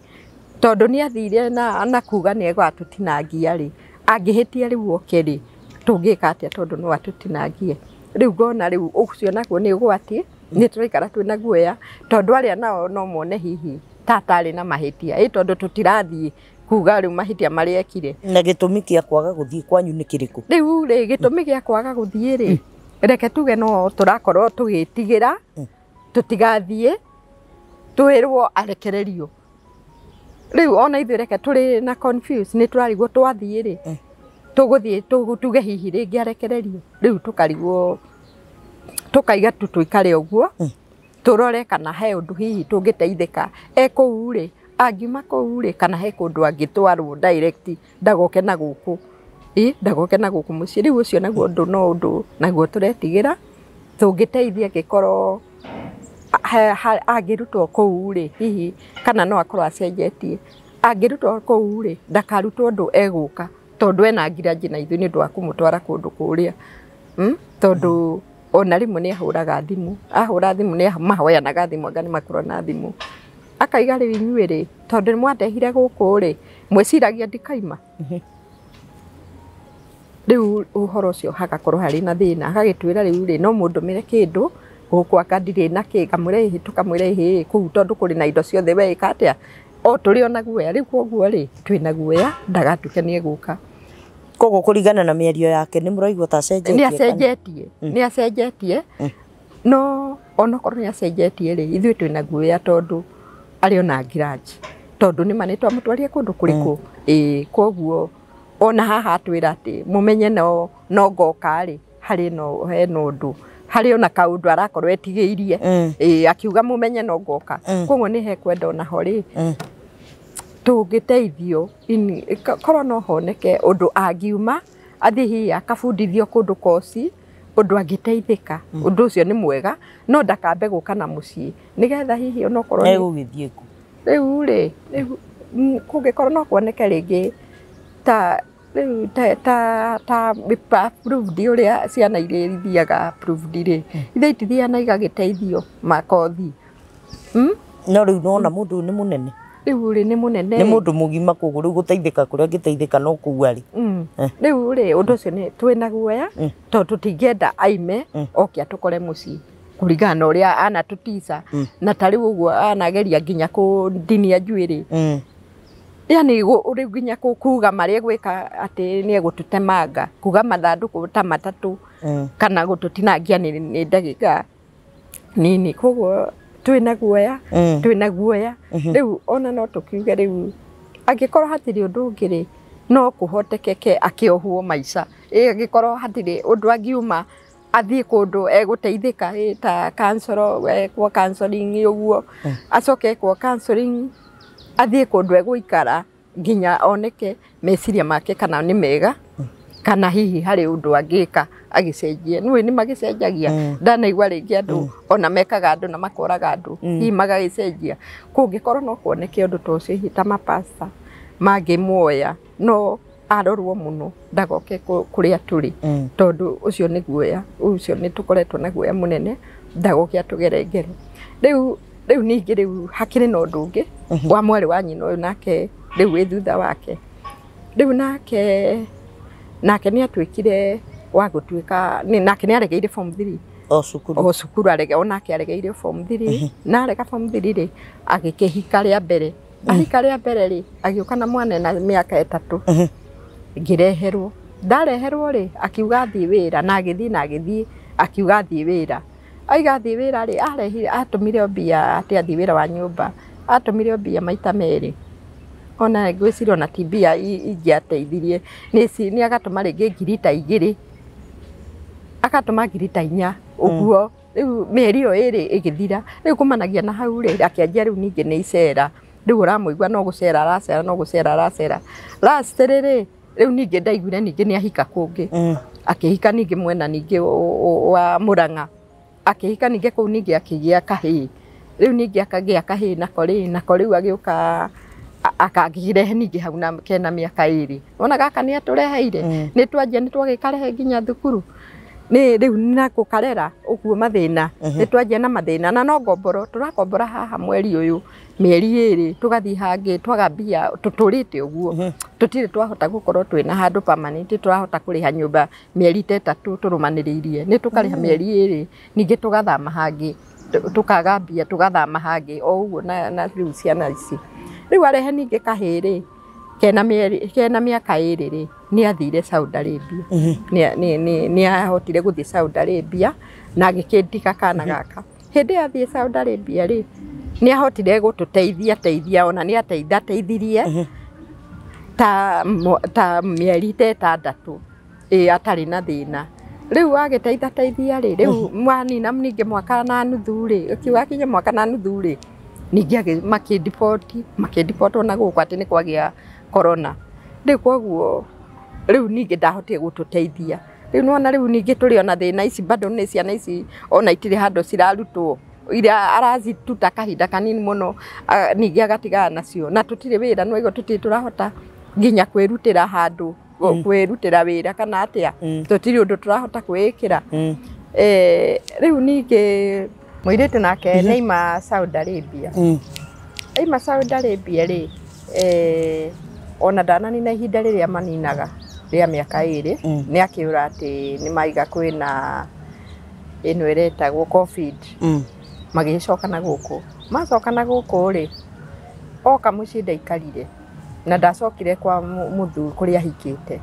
tondũ nĩ athire na kuga nĩ egũtũtinangia rĩ, angĩhĩtia rĩu oke rĩ tũngĩka atĩa tondũ no atũtinangie. Rĩu ngona rĩu ũcio naguo nĩ ũgwati, nĩ tũraikara twĩna guoya tondũ arĩa nao no mone hihi tatarĩ na mahĩtia ĩ tondũ tũtirathiĩ kuga rĩu mahĩtia marĩa ekire. Na gĩtũmi kĩa kwaga gũthiĩ kwanyu nĩ kĩrĩkũ? Rĩu rĩ gĩtũmi gĩa kwaga gũthiĩ rĩ reke tuge no tũrakorwo tũgĩtigĩra tũtigathiĩ twĩrwo arekererio. Rĩu ona ithuĩ reke tũrĩ na confuse nĩ tũrarigwo twathiĩ rĩ tũgũthiĩ tuge hihi rĩngĩ arekererio. Rĩu tũkarigwo tũkaiga tu tũikare ũguo tũrore kana he ũndũ hihi tũngĩteithĩka e kũu rĩ angiuma kũu rĩ kana he kũndũ angĩtwarwo direct ndagoke na gũkũ ĩ ndagoke na gũkũ mũciĩ. Rĩu ũcio naguo ũndũ no ũndũ naguo tũretigĩra tũngĩteithia angĩkorwo angĩrutwo kũu rĩ hihi kana no akorwo acenjetie, angĩrutwo kũu rĩ ndakarutwo ũndũ egũka tondũ ena ngiraji na ithuĩ nĩ ũndũ wa kũmũtwara kũndũ kũrĩa tondũ ona rĩmwe nĩ ahũraga thimũ, ahũra thimũ nĩ mahoyanaga thimũ anga nĩ makorwo na thimũ akaiga rĩu inyuĩ rĩ tondũ nĩ mwandehire gũkũ rĩ mwĩciragia ndikaima. Rĩu ũhoro ũcio hagakorwo harĩ na thĩna, agagĩtwĩra rĩu rĩ no mũndũmĩre kĩndũ gũkũ anga ndirĩ na kĩ ngamwĩra ĩhĩ tũkamwĩra ĩhĩ kũu tondũ kũrĩ na indo ciothe we ĩka atĩa o tũrĩ ona guoya. Rĩu koguo rĩ twĩna guoya ndagatuĩke nĩ egũka. Koguo kũringana na mĩario yake nĩ mũraigua ta acenjetie? Nĩ acenjetie, nĩ acenjetie no onokorwo nĩ acenjetie rĩ ithuĩ twĩna guoya tondũ arĩ ona ngiraji tondũ nĩ ma nĩ twamũtwarire kũndũ kũrĩkũ ĩĩ koguo ona haha atwĩra atĩ mũmenye no ngoka rĩ harĩ no hena ũndũ harĩ ona kaũndũ arakorwo etigĩirie ĩĩ akiuga mũmenye no ngoka. Koguo nĩ hekwenda ona ho rĩ tũngĩteithio korwo no honeke ũndũ angiuma athiĩ hihi akabundithio kũndũ koci ũndũ angĩteithĩka ũndũ ũcio nĩ mwega no ndakambe gũka na mũciĩ nĩgetha hihi onokorwo egũgĩthiĩ kũ. Rĩu rĩ kũngĩkorwo no kuoneke rĩngĩ ta rĩu ta approved ũrĩa ciana iria ithiaga approved rĩ ithe itithiaga na igagĩteithio makothi. No rĩu nona mũndũ nĩ mũnene rĩu rĩ nĩ mũnene nĩ mũndũ mũgima koguo rĩu gũteithĩka kũrĩa angĩteithĩka no kũu arĩ. Rĩu rĩ ũndũ ũcio nĩ twĩna guoya tondũ tũtingĩenda aime oke atũkore mũciĩ kũringana na ũrĩa anatũtica na ta rĩu ũguo anageria nginya kũndinia njuĩrĩ yani rĩu nginya kuga marĩa egwĩka atĩ nĩ egũtũtemanga kuga mathandũkũ ta matatũ kana gũtũtinangia nĩ ndagĩka nini. Koguo twĩna guoya twĩna guoya. Rĩu ona no tũkiuge rĩu angĩkorwo hatirĩ ũndũ ũngĩ rĩ no kũhotekeke akĩohwo maica ĩ angĩkorwo hatirĩ ũndũ angiuma athiĩ kũndũ egũteithĩka ta counselor ekwo counseling ũguo acoke ekwo counseling athiĩ kũndũ egũikara nginya oneke meciria make kana nĩ mega kana hihi harĩ ũndũ angĩka agĩcenjie. Nĩũĩ nĩ magĩcenjagia ndanaigua rĩngĩ andũ ona mekaga andũ na makoraga andũ hihi magagĩcenjia. Kũngĩkorwo no kuoneke ũndũ ta ũcio hihi ta mapasta mangĩmuoya no arorwo mũno ndagoke kũrĩa tũrĩ tondũ ũcio nĩ guoya ũcio nĩ tũkoretwo na guoya mũnene ndagoke atũgere ngero. Rĩu rĩu ningĩ rĩu hakĩrĩ na ũndũ ũngĩ wa mwarĩ wa nyina ũyũ nake rĩu wĩ thutha wake. Rĩu nake nĩ atuĩkire wa gũtuĩka nake nĩ aregeire form 3 o cukuru o cukuru arege onake aregeire form 3 na arega form 3 rĩ agĩkĩhika rĩa mbere ahika rĩa mbere rĩ agĩũka na mwana na mĩaka 3 ngĩreherwo ndareherwo rĩ akiuga athiĩ wĩra na agĩthiĩ akiuga athiĩ wĩra aiga athiĩ wĩra rĩ arehire atũmire mbia atĩ athiĩ wĩra wa nyũmba atũmire mbia maita merĩ ona ngwĩciria ona ti mbia ingĩateithirie nĩ agatũma rĩngĩ ngiri ta 2 agatũma ngiri ta 4 ũguo rĩu mĩeri ĩyo ĩrĩ ĩgĩthira. Rĩu kumanagia na hau rĩ akĩanjia rĩu ningĩ nĩ icera Rĩu ũramũigua no gũcera aracera no gũcera aracera. Last rĩrĩ rĩu ningĩ ndaiguire ningĩ nĩ ahika kũngĩ. Akĩhika ningĩ mwena ningĩ wa Murang'a. Akĩhika ningĩ kũu ningĩ akĩgĩa kahĩĩ. Rĩu ningĩ akagĩa kahĩĩ nako rĩ nako rĩu agĩũka akagĩrehe ningĩ hau na kena mĩaka 2. Wona gaka nĩ atũreheire. Nĩ twanjia nĩ twagĩkarehe nginya thukuru. Nĩ rĩu na gũkarera ũguo mathĩna. Nĩ twanjia na mathĩna na no ngomboro tũrakombora haha mweri ũyũ mĩeri 2 tũgathiĩ hangĩ twaga mbia tũtũrĩte ũguo. Tũtirĩ twahota gũkorwo twĩna handũ permanent tũrahota kũrĩha nyũmba mĩeri ta 3 tũrũmanĩrĩirie. Nĩ tũkarĩha mĩeri 2 ningĩ tũgathama hangĩ tũkaga mbia tũgathama hangĩ o ũguo na rĩu ciana ici. Rĩu arehe ningĩ kahĩĩ rĩ kena mĩeri kena mĩaka 2 rĩ nĩ athire Saudi Arabia. Nĩ ahotire gũthiĩ Saudi Arabia na agĩkĩndiga kana gaka. Hĩndĩ ĩyo athiĩ Saudi Arabia rĩ nĩ ahotire gũtũteithia teithia ona nĩ ateitha teithirie ta mĩeri ta 6 ĩ atarĩ na thĩna. Rĩu agĩteitha teithia rĩ rĩu mwanina ningĩ mwaka na nuthu rĩ ũkiuga akinya mwaka na nuthu rĩ ningĩ makĩndipotwo na gũkũ atĩ nĩ kwagĩa corona. Rĩu koguo rĩu ningĩ ndahotire gũtũteithia. Rĩu nĩwona rĩu ningĩ tũrĩ ona thĩna ici bado nĩ ciana ici ona itirĩ handũ cirarutwo iria arazituta kahinda kanini mũno ningĩ agatigana nacio na tũtirĩ wĩra nĩwaigua tũtirĩ tũrahota nginya kwĩrutĩra handũ kwĩrutĩra wĩra kana atĩa tũtirĩ ũndũ tũrahota kwĩĩkĩra. Rĩu ningĩ mũirĩtu nake nĩ aima Saudi Arabia. Aima Saudi Arabia rĩ ona ndananina ihinda rĩrĩa maninaga rĩa mĩaka 2 nĩ akĩũra atĩ nĩ maiga kwĩna ĩno ĩretagwo COVID. Magĩcoka na gũkũ. Macoka na gũkũ rĩ oka mũciĩ ndaikarire na ndacokire kwa mũthuri kũrĩa ahikĩte.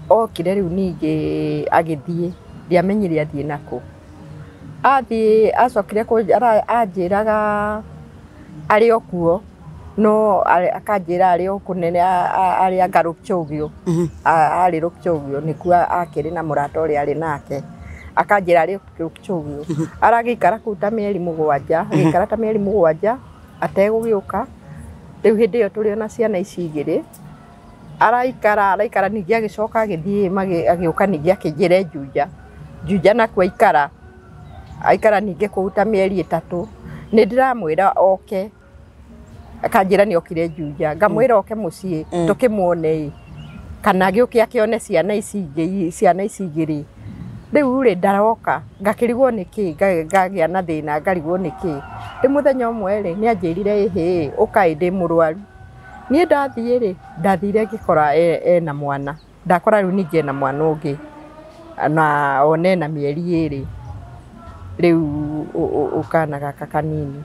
Okire rĩu ningĩ agĩthiĩ ndiamenyire athiĩ nakũ. Athiĩ acokire anjĩraga arĩ o kuo no akanjĩra arĩ o kũnene arĩ anga Rũkĩũgio. Arĩ Rũkĩũgio nĩkuo akĩrĩ na mũrata ũrĩa arĩ nake. Akanjĩra arĩ Rũkĩũgio. Aragĩikara kũu ta mĩeri 7 agĩikara ta mĩeri 7 ategũgĩũka. Rĩu hĩndĩ ĩyo tũrĩ ona ciana ici 2 araikara ningĩ agĩcoka agĩthiĩ agĩũka ningĩ akĩnjĩra Juja. Juja nakuo aikara ningĩ kũu ta mĩeri 3. Nĩ ndĩramwĩra oke akanjĩra nĩ okire Juja ngamwĩra oke mũciĩ tũkĩmuone kana agĩũke akĩone ciana ici ingĩ ciana ici 2. Rĩu rĩ ndaroka ngakĩrigwo nĩkĩ ngagĩa na thĩna ngarigwo nĩkĩ. Rĩu mũthenya ũmwe rĩ nĩ anjĩrire ĩhĩ ũkai ndĩ mũrwaru. Niĩ ndathiĩ rĩ ndathire ngĩkora ena mwana. Ndakora rĩu ningĩ ena mwana ũngĩ na one ena mĩeri 2 rĩu ũkana gaka kanini.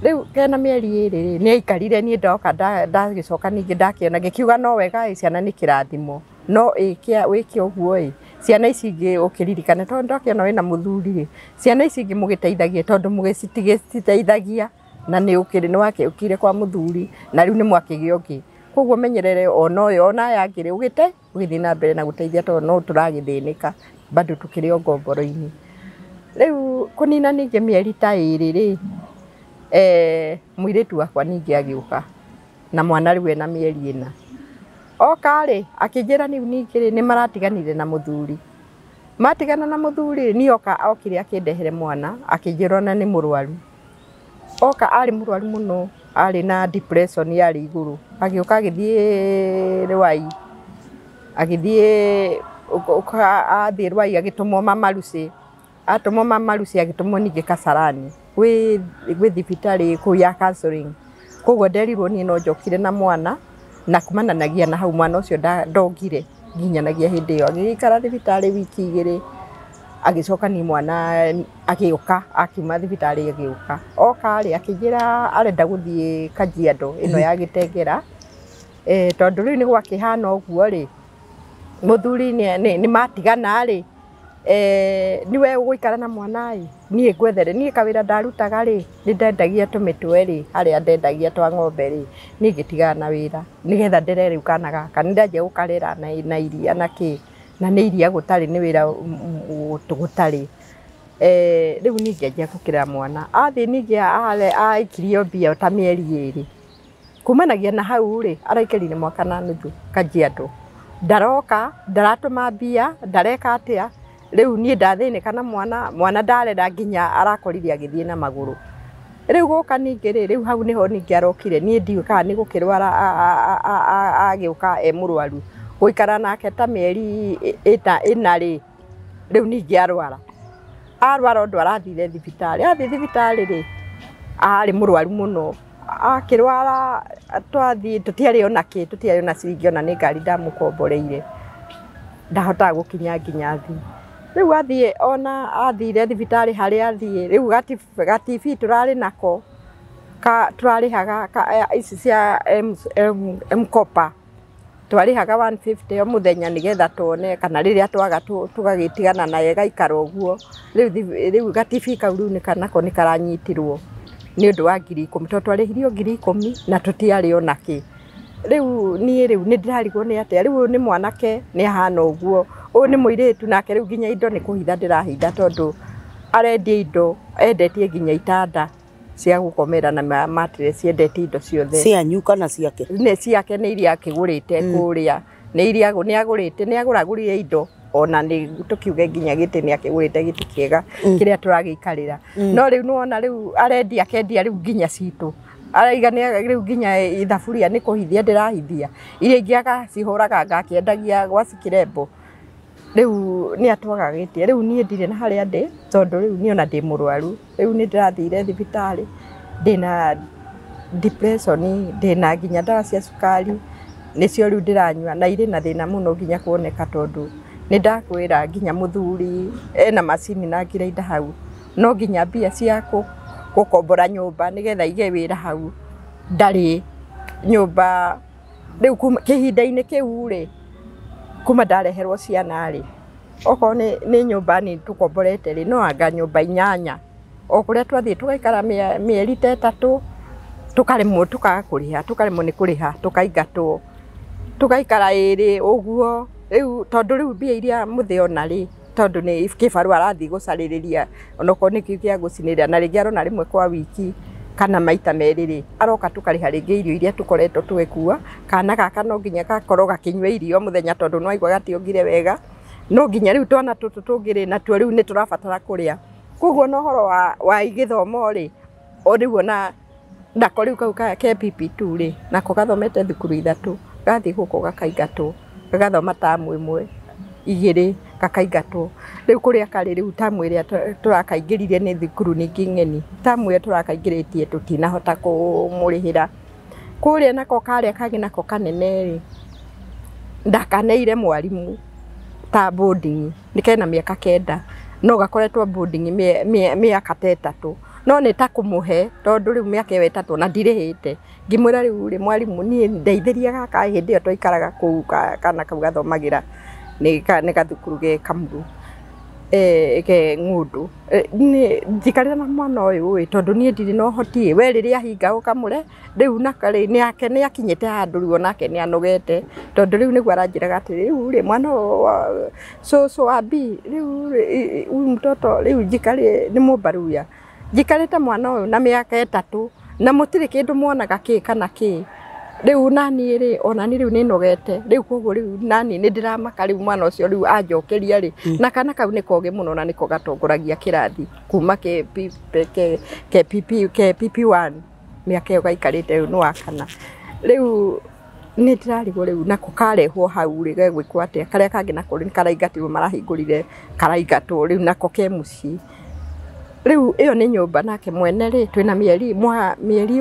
Rĩu kena mĩeri 2 rĩ nĩ aikarire niĩ ndoka ndagĩcoka ningĩ ndakĩona ngĩkiuga no wega ĩ ciana nĩ kĩrathimo no wĩke ũguo ĩ ciana ici ingĩ ũkĩririkane tondũ ndakĩona wĩna mũthuri rĩ ciana ici ingĩ mũgĩteithagie tondũ mũgĩciteithagia na nĩ ũkĩrĩ nĩ wakĩũkire kwa mũthuri na rĩu nĩ mwakĩgĩa ũngĩ. Koguo menyerere ona ũyũ ona aya angĩ rĩ ũgĩte ũgĩthiĩ na mbere na gũteithia tondũ no tũragĩthĩnĩka bado tũkĩrĩ o ngomboro-inĩ. Rĩu kũnina ningĩ mĩeri ta 2 rĩ mũirĩtu wakwa ningĩ agĩũka na mwana rĩu ena mĩeri 4. Oka rĩ akĩnjĩra rĩu ningĩ rĩ nĩ maratiganire na mũthuri. Matigana na mũthuri niĩ oka okire akĩndehere mwana akĩnjĩra ona nĩ mũrwaru. Oka arĩ mũrwaru mũno arĩ na depression yarĩ igũrũ. Agĩũka agĩthiĩ Rwai agĩthiĩ athiĩ Rwai agĩtũmwo Mama Lucy. Atũmwo Mama Lucy agĩtũmwo ningĩ Kasarani gwĩ thibitarĩ kũu ya counseling. Koguo nderirwo niĩ no njokire na mwana na kumananagia na hau mwana ũcio ndongire nginyanagia hĩndĩ ĩyo. Agĩgĩikara thibitarĩ wiki 2 agĩcoka ni mwana agĩũka akiuma thibitarĩ agĩũka. Oka rĩ akĩnjĩra arenda gũthiĩ Kajiado ĩno ya Gĩtengera tondũ rĩu nĩ gwakĩhana ũguo rĩ mũthuri nĩ matigana rĩ niwe ũgũikara na mwana ĩ niĩ ngwethere niĩ kawĩra ndarutaga rĩ nĩ ndendagia tũmĩtwe rĩ harĩa ndendagia twa ng'ombe rĩ niĩ ngĩtigana na wĩra nĩgetha ndere rĩu kana gaka nĩ ndanjia gũkarera na iria na kĩ na nĩ iria gũtarĩ nĩ wĩra gũtarĩ. Rĩu ningĩ anjia gũkĩra mwana athiĩ ningĩ aikirio mbia ta mĩeri 2 kumanagia na hau rĩ araikarire mwaka na nuthu Kajiado ndaroka ndaratũma mbia ndareka atĩa rĩu niĩ ndathĩnĩka na mwana ndarera nginya arakorire agĩthiĩ na magũrũ rĩu gũka ningĩ rĩ rĩu hau nĩho ningĩ arokire niĩ ndiũĩ kana nĩ gũkĩrwara agĩũka e mũrwaru gũikara nake ta mĩeri 4 rĩ rĩu ningĩ arwara arwara ũndũ arathire thibitarĩ athiĩ thibitarĩ rĩ arĩ mũrwaru mũno akĩrwara twathiĩ tũtiarĩ ona kĩ tũtiarĩ ona ciringi ona nĩ ngari ndamũkomboreire ndahotaga gũkinya nginya thi rĩu athiĩ ona athire thibitarĩ harĩa athiĩ rĩu gatibi tũrarĩ nako tũrarĩhaga ici cia M-Kopa twarĩhaga 150 o mũthenya nĩgetha tuone kana rĩrĩa twaga tũgagĩtigana naye gaikara ũguo rĩu gatibi kau rĩu nako nĩ karanyitirwo nĩ ũndũ wa 10,000 tondũ twarĩhirio 10,000 na tũtiarĩ ona kĩ rĩu niĩ rĩu nĩ ndĩrarigwo nĩ atĩa rĩu ũyũ nĩ mwanake nĩ ahana ũguo ũyũ nĩ mũirĩtu nake rĩu nginya indo nĩ kũhitha ndĩrahitha tondũ arendia indo endetie nginya itanda cia gũkomera na mattress endetie indo ciothe cianyu kana ciake nĩ ciake nĩ iria akĩgũrĩte kũrĩa nĩ iria nĩ agũrĩte nĩ agũragũrire indo ona nĩ tũkiuge nginya gĩtĩ nĩ akĩgũrĩte gĩtĩ kĩega kĩrĩa tũragĩikarĩra no rĩu nĩwona rĩu arendia akendia rĩu nginya citũ araiga nĩ rĩu nginya ithaburia nĩ kũhithia ndĩrahithia iria ingĩ agacihũraga ngakĩendagia gwa cikirembo rĩu nĩ atwaga gĩtĩ rĩu niĩ ndirĩ na harĩa ndĩ tondũ rĩu niĩ ona ndĩ mũrwaru rĩu nĩ ndĩrathire thibitarĩ ndĩna depression ndĩna nginya ndawa cia cukari nĩcio rĩu ndĩranyua na irĩ na thĩna mũno nginya kuoneka tondũ nĩ ndakwĩra nginya mũthuri ena macini na ngirainda hau no nginya mbia cia gũkombora nyũmba nĩgetha ige wĩra hau ndarĩ nyũmba rĩu kĩhinda-inĩ kĩu rĩ kuma ndareherwo ciana rĩ okorwo nĩ nyũmba nĩ tũkomborete rĩ no anga nyũmba 8 o kũrĩa twathiĩ tũgaikara mĩeri ta 3 tũkaremwo tũkaga kũrĩha tũkaremwo nĩ kũrĩha tũkaingatwo tũgaikara 2 ũguo rĩu tondũ rĩu mbia iria mũthĩ ona rĩ tondũ nĩ kĩbarũa arathiĩ gũcarĩrĩria onokorwo nĩ kĩu kĩa gũcinĩrĩra na rĩngĩ arona rĩmwe kwa wiki kana maita 2 rĩ aroka tũkarĩha rĩngĩ irio iria tũkoretwo tũgĩkua kana gaka no nginya gakorwo gakĩnyua irio mũthenya tondũ no aigua gationgire wega no nginya rĩu twana tũtũ tũngĩ rĩ natuo rĩu nĩ tũrabatara kũrĩa koguo na ũhoro wa gĩthomo rĩ o rĩu ona nako rĩu kau ke PP2 rĩ nako gathomete thukuru 3 gathiĩ gũkũ gakaingatwo gagathoma tamu 1 2 gakaingatwo rĩu kũrĩa karĩ rĩu tamu ĩrĩa tũrakaingĩrire nĩ thukuru ningĩ ng'eni tamu ĩyo tũrakaingĩrĩtie tũtinahota kũmũrĩhĩra kũrĩa nako karĩa kangĩ nako kanene rĩ ndakaneire mwarimũ ta boarding nĩ kena mĩaka 9 no gakoretwo boarding mĩaka ta 3 no nĩ ta kũmũhe tondũ rĩu mĩaka ĩyo 3 na ndirĩhĩte ngĩmwĩra rĩu rĩ mwarimũ niĩ ndeithĩria gaka hĩndĩ ĩyo twaikaraga kũu kana kau gathomagĩra nĩ gathukuru ge Kamuru ke Ng'ũndũ njikarĩra na mwana ũyũ ĩ tondũ niĩ ndirĩ na ũhoti we rĩrĩa ahinga ũkamũre rĩu nake nĩ akinyĩte handũ rĩu onake nĩ anogete tondũ rĩu nĩguo aranjĩraga atĩ rĩu rĩ mwana ũyũ cũcũ wa B rĩu rĩ huyu mtoto rĩu njikarĩ nĩ mũmbaruya njikarĩte mwana ũyũ na mĩaka 3 na mũtirĩ kĩndũ mwonaga kĩ kana kĩ rĩu nani rĩ ona niĩ rĩu nĩ nogete rĩu koguo rĩu nani nĩ ndĩramaka rĩu mwana ũcio rĩu anjokeria rĩ na kana kau nĩ kogĩ mũno na nĩko gatongoragia kĩrathi kuma KPP1 mĩaka ĩyo gaikarĩte rĩu nĩ wa kana rĩu nĩ ndĩrarigwo rĩu nako karehwo hau rĩ gegwĩkwo atĩa karĩa kangĩ nako nĩ karaingatirwo marahingũrire karaingatwo rĩu nako ke mũciĩ rĩu ĩyo nĩ nyũmba nake mwene rĩ twĩna mĩeri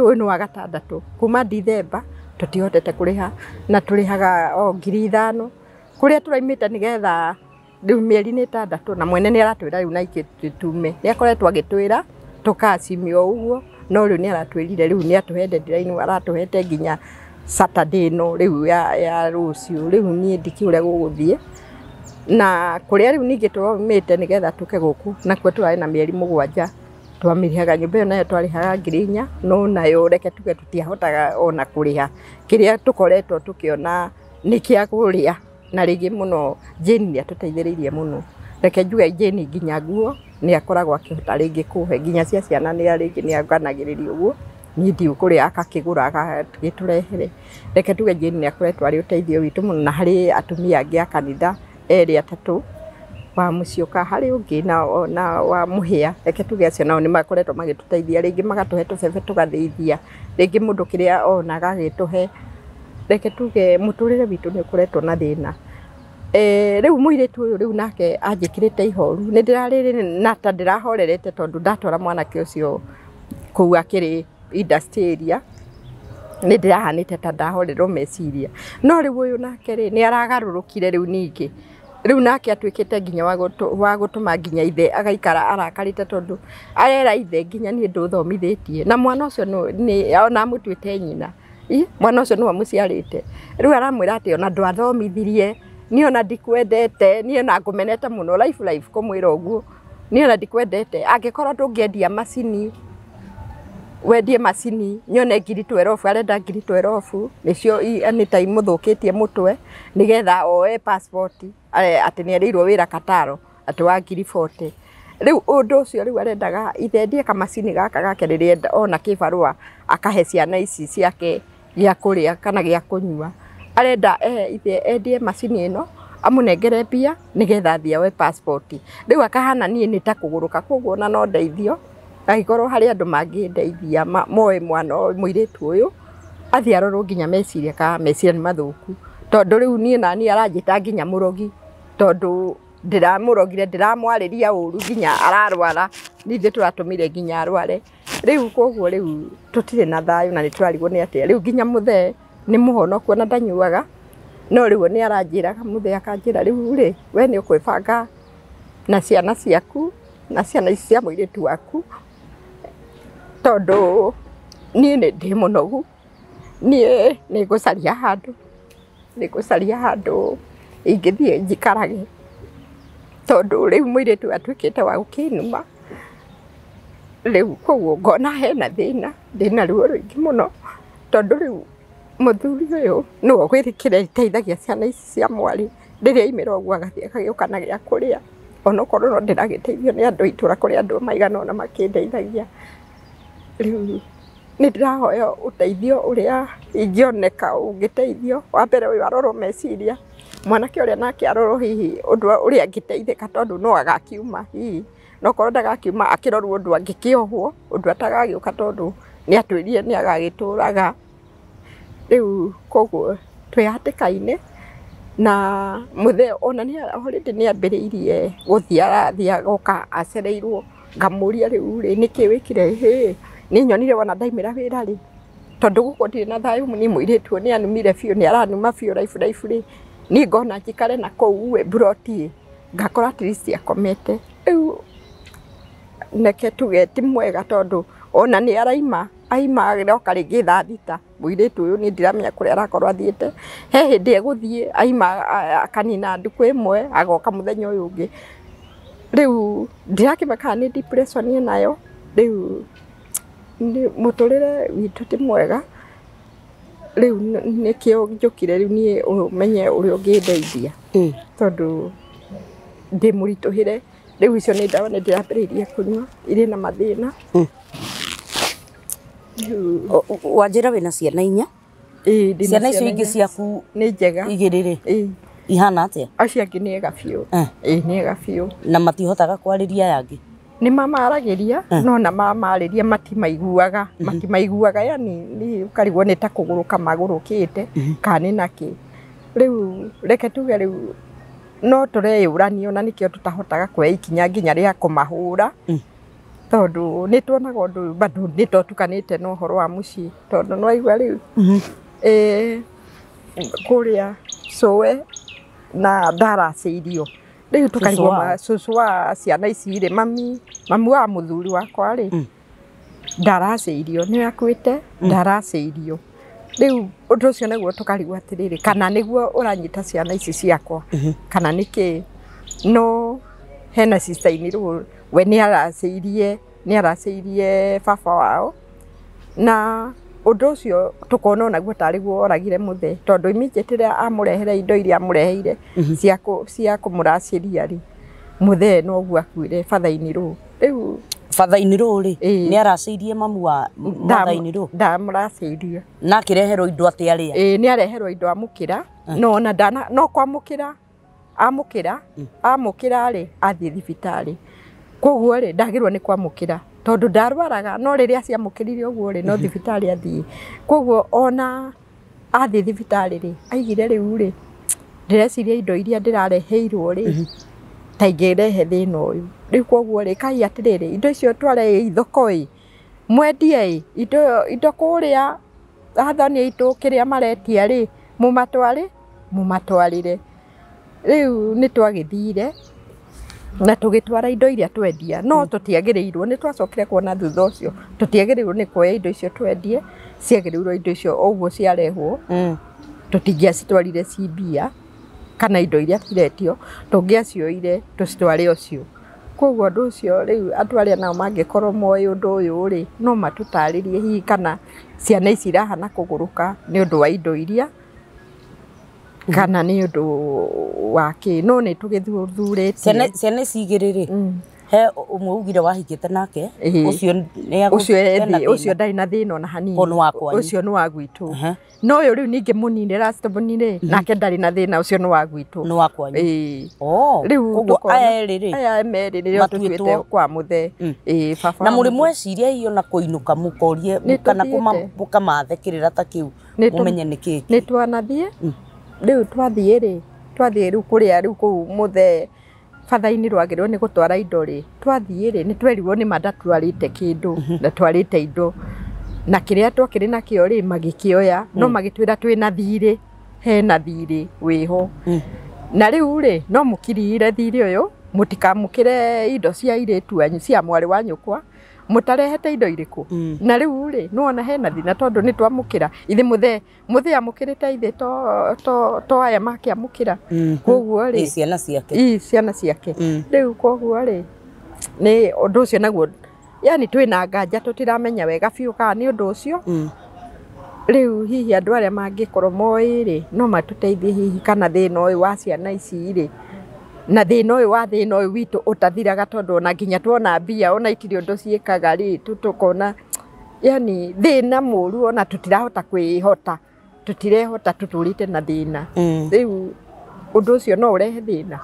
ũyũ nĩ wa 6 kuma Dithemba tũtihotete kũrĩha na tũrĩhaga o 5,000 kũrĩa tũraimĩte nĩgetha rĩu mĩeri nĩ 6 na mwene nĩ aratwĩra rĩu na ithuĩ tume nĩ akoretwo agĩtwĩra tũkacimio ũguo no rĩu nĩ aratwĩrire rĩu nĩ atũhe deadline aratũhete nginya Saturday ĩno rĩu ya rũciũ rĩu niĩ ndikĩũĩ ũrĩa gũgũthiĩ na kũrĩa rĩu ningĩ tũraumĩte nĩgetha tũke gũkũ nakuo tũrarĩ na mĩeri 7 twamĩrĩhaga nyũmba ĩyo nayo twarĩhaga 4,000 no nayo reke tuge tũtiahotaga ona kũrĩha kĩrĩa tũkoretwo tũkĩona nĩ kĩa kũrĩa na rĩngĩ mũno Jane nĩ atũteithĩrĩirie mũno Reke njuge Jane nginya nguo nĩ akoragwo akĩhota rĩngĩ kũhe nginya cia ciana nĩ rĩngĩ nĩ anganagĩrĩria ũguo niĩ ndiũ kũrĩa akakĩgũra agagĩtũrehere. Reke tuge Jane nĩ akoretwo arĩ ũteithio witũ mũno na harĩ atumia angĩ a kanitha erĩ atatũ wa Mũcioka harĩ ũngĩ na wa Mũhĩa. Reke tuge acio nao nĩ makoretwo magĩtũteithia rĩngĩ magatũhe tũbebe tũgathĩithia rĩngĩ mũndũ kĩrĩa ona agagĩtũhe. Reke tuge mũtũrĩre witũ nĩ ũkoretwo na thĩna. Rĩu mũirĩtu ũyũ rĩu nake anjĩkĩrĩte ihoru nĩ ndĩrarĩrĩ na ta ndĩrahorerete tondũ ndatwara mwanake ũcio kũu akĩrĩ industry area nĩ ndĩrahanĩte ta ndahorerwo meciria. No rĩu ũyũ nake rĩ nĩ aragarũrũkire rĩu ningĩ. Rĩu nake atuĩkĩte nginya wa gũtũma nginya ithe agaikara arakarĩte tondũ arera ithe nginya niĩ ndũthomithĩtie na mwana ũcio nĩ ona amũtuĩte nyina. Mwana ũcio nĩwe mũciarĩte. Rĩu aramwĩra atĩ ona ndwathomithirie niĩ ona ndikwendete niĩ ona ngũmenete mũno life kũmwĩra ũguo niĩ ona ndikwendete angĩkorwo ndũngĩendia macini wendie macini nyone ngiri 12 arenda ngiri 12 nĩcio nĩ ta imũthũkĩtie mũtwe nĩgetha oe passport atĩ nĩ erĩirwo wĩra Kataro atĩ wa ngiri 40. Rĩu ũndũ ũcio rĩu arendaga ithe endie kamacini gaka gake rĩrĩa ona kĩbarũa akahe ciana ici ciake gĩa kũrĩa kana gĩa kũnyua. Arenda ithe endie macini ĩno amũnengere mbia nĩgetha athiĩ oe passport. Rĩu akahana niĩ nĩ ta kũgũrũka koguo ona no ndeithio angĩkorwo harĩ andũ mangĩndeithia moe mwana mũirĩtu ũyũ athiĩ arorwo nginya meciria kana meciria nĩ mathũku tondũ rĩu niĩ na niĩ aranjĩta nginya mũrogi tondũ ndĩramũrogire ndĩramwarĩria ũru nginya ararwara nithuĩ tũratũmire nginya arware. Rĩu koguo rĩu tũtirĩ na thayũ na nĩ tũrarigwo nĩ atĩa. Rĩu nginya mũthee nĩ mũhonoku ona ndanyuaga no rĩu nĩ aranjĩraga mũthee akanjĩra rĩu rĩ we nĩ ũkwĩbanga na ciana ciaku na ciana ici cia mũirĩtu waku tondũ niĩ nĩ ndĩ mũnogu niĩ nĩ ngũcaria handũ ingĩthiĩ njikarage tondũ rĩu mũirĩtu atuĩkĩte wa gũkĩnuma. Rĩu koguo ngona hena thĩna ndĩna ruo rũingĩ mũno tondũ rĩu mũthuri ũyũ nĩwe ũgwĩrĩkĩra iteithagia ciana ici cia mwarĩ rĩrĩa aimĩra ũguo agathiĩ agagĩũka na gĩa kũrĩa onokorwo no ndĩragĩteithio nĩ andũ a itũra kũrĩ andũ maigana ũna makĩndeithagia. Rĩu nĩ ndĩrahoya ũteithio ũrĩa ingĩoneka ũngĩteithio wa mbere ũyũ arorwo meciria mwanake ũrĩa nake arorwo hihi ũndũ ũrĩa angĩteithĩka tondũ no agakiuma hihi no korwo ndagakiuma akĩrorwo ũndũ angĩkĩohwo ũndũ atagagĩũka tondũ nĩ atwĩrire nĩ agagĩtũraga. Rĩu koguo twĩ hatĩka-inĩ na mũthee ona nĩ already nĩ ambĩrĩirie gũthiĩ arathiĩ agoka acereirwo ngamũria rĩu rĩ nĩkĩ wĩkire hĩ nĩ nyonire wona ndaimĩra wĩra rĩ tondũ gũkũ ndirĩ na thayũ nĩ mũirĩtu nĩ anumire biũ nĩ aranuma biũ raibu raibu rĩ niĩ ngona njikare na kũu ĩ mburoti ngakora at least akomete. Rĩu neke tuge ti mwega tondũ ona nĩ araima aima aroka rĩngĩ thaa thita mũirĩtu ũyũ niĩ ndiramenya kũrĩa arakorwo athiĩte. He hĩndĩ egũthiĩ aima akanina ndukũ ĩmwe agoka mũthenya ũyũ ũngĩ. Rĩu ndirakĩmenya kana nĩ depression ĩnayo. Rĩu mũtũrĩre witũ ti mwega. Rĩu nĩkĩo njũkire rĩu niĩ ũmenye ũrĩa ũngĩndeithia tondũ ndĩ mũritũhĩre. Rĩu icio nĩ ndawa nĩ ndĩrambĩrĩirie kũnyua irĩ na mathĩna. Wanjĩra wĩna ciana inya? Ciana icio ingĩ ciaku nĩ njega igĩrĩ rĩ ihana atĩa? Acio angĩ nĩ ega biũ. Nĩ ega biũ Na matihotaga kwarĩria aya angĩ? Nĩ mamaragĩria no na mamarĩria matimaiguaga yani nĩ ũkarigwo nĩ ta kũgũrũka magũrũkĩte kana nĩ nakĩ. Rĩu reke tuge rĩu no tũreyũrania ona nĩkĩo tũtahotaga kuoya ikinya nginya rĩa kũmahũra tondũ nĩ tuonaga ũndũ ũyũ bado nĩ twatukanĩte na ũhoro wa mũciĩ tondũ nĩ waigua rĩu kũrĩa cũwe na ndaracĩirio rĩu tũkarigwo cũcũ wa ciana ici rĩ mami wa mũthuri wakwa rĩ ndaracĩirio nĩ akuĩte ndaracĩirio. Rĩu ũndũ ũcio nĩguo tũkarigwo atĩrĩrĩ kana nĩguo ũranyita ciana ici ciakwa kana nĩkĩ. No hena sister inĩ we nĩ aracĩirie baba wao na ũndũ ũcio tũkona onaguo tarĩ guo oragire mũthee tondũ immediately rĩrĩa amũrehere indo iria amũreheire cia kũmũracĩria rĩ Muthee noguo akuire batha-inĩ rũ. Rĩu batha-inĩ rũ rĩ nĩ aracĩirie mamu wa matha-inĩ rũ. Ndamũracĩirie. Na akĩreherwo indo atĩ arĩa? Ĩĩ nĩ areherwo indo amũkĩra no ona ndana no kwamũkĩra amũkĩra amũkĩra rĩ athiĩ thibitarĩ. Koguo rĩ ndagĩrwo nĩ kwamũkĩra tondũ ndarwaraga no rĩrĩa ciamũkĩrire ũguo rĩ no thibitarĩ athiĩ. Koguo ona athiĩ thibitarĩ rĩ aigire rĩu rĩ ndĩreciria indo iria ndĩrareheirwo rĩ ta ingĩrehe thĩna ũyũ. Rĩu koguo rĩ kai atĩrĩrĩ indo icio tware thoko ĩ mwendie ĩ indo kũrĩa athoni aitũ kĩrĩa maretia rĩ mũmatware mũmatwarĩre. Rĩu nĩ twagĩthire na tũgĩtwara indo iria twendia no tũtiagĩrĩirwo nĩ twacokire kuona thutha ũcio tũtiagĩrĩirwo nĩ kuoya indo icio twendie ciagĩrĩirwo indo icio ũguo ciarehwo tũtingĩacitwarire ci mbia kana indo iria ciretio tũngĩacioire tũcitware ũcio. Koguo ũndũ ũcio rĩu andũ arĩa nao mangĩkorwo moĩ ũndũ ũyũ rĩ no matũtarĩrie hihi kana ciana ici irahana kũgũrũka nĩ ũndũ wa indo iria kana nĩ ũndũ wa kĩ no nĩ tũgĩthuthurĩtie. Ciana ici igĩrĩ rĩ he ũmwe ugire wahikĩte nake ũcio nĩ ũcio ndarĩ na thĩna ona hanini ũcio nĩ wa gwitũ. No ũyũ rĩu ningĩ mũnini last mũnini nake ndarĩ na thĩna ũcio nĩ wa gwitũ. Nĩ wa kwanyu. Ĩĩ. Rĩu koguo aya erĩ rĩ aya merĩ nĩo tũtuĩte kwa mũthee. Ĩĩ baba. Na mũrĩ mweciria hihi ona kũinũka mũkorie kana mũkamathe kĩrĩra ta kĩu mũmenye nĩ kĩĩ. Nĩ twanathiĩ rĩu twathiĩ rĩ twathiĩ rĩu kũrĩa rĩu kũu mũthee batha-inĩ rwagĩrĩirwo nĩ gũtwara indo rĩ twathiĩ rĩ nĩ twerirwo nĩ ma ndatwarĩte kĩndũ ndatwarĩte indo na kĩrĩa twakĩrĩ nakĩo rĩ magĩkĩoya no magĩtwĩra twĩna thirĩ hena thirĩ wĩho na rĩu rĩ no mũkirire thirĩ ũyũ mũtikamũkĩre indo cia airĩtu anyu cia mwarĩ wa nyũkwa mũtarehete indo irĩkũ na rĩu rĩ nĩwona hena thĩna tondũ nĩ twamũkĩra ithe mũthee mũthee amũkĩrĩte ithe to aya makĩamũkĩra koguo rĩ ciana ciake ii ciana ciake rĩu koguo rĩ nĩ ũndũ ũcio naguo yani twĩna nganja tũtiramenya wega biũ kana nĩ ũndũ ũcio rĩu hihi andũ arĩa mangĩkorwo moĩ rĩ no matũteithie hihi kana thĩna ũyũ wa ciana ici rĩ na thĩna ũyũ wa thĩna ũyũ witũ ũtathiraga tondũ ona nginya tuona mbia ona itirĩ ũndũ ciĩkaga rĩ tũkona yani thĩna mũru ona tũtirahota kwĩhota tũtirehota tũtũrĩte na thĩna rĩu ũndũ ũcio no ũrehe thĩna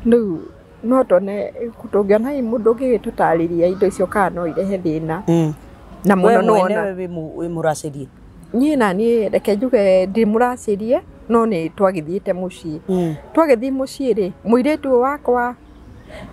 rĩu no tuone tũngĩona hihi mũndũ ũngĩgĩtũtarĩria indo icio kana no irehe thĩna na mũno no ona wĩ mũracĩrie niĩ na niĩ reke njuge ndimũracĩrie no nĩ twagĩthiĩte mũciĩ twagĩthiĩ mũciĩ rĩ mũirĩtu wakwa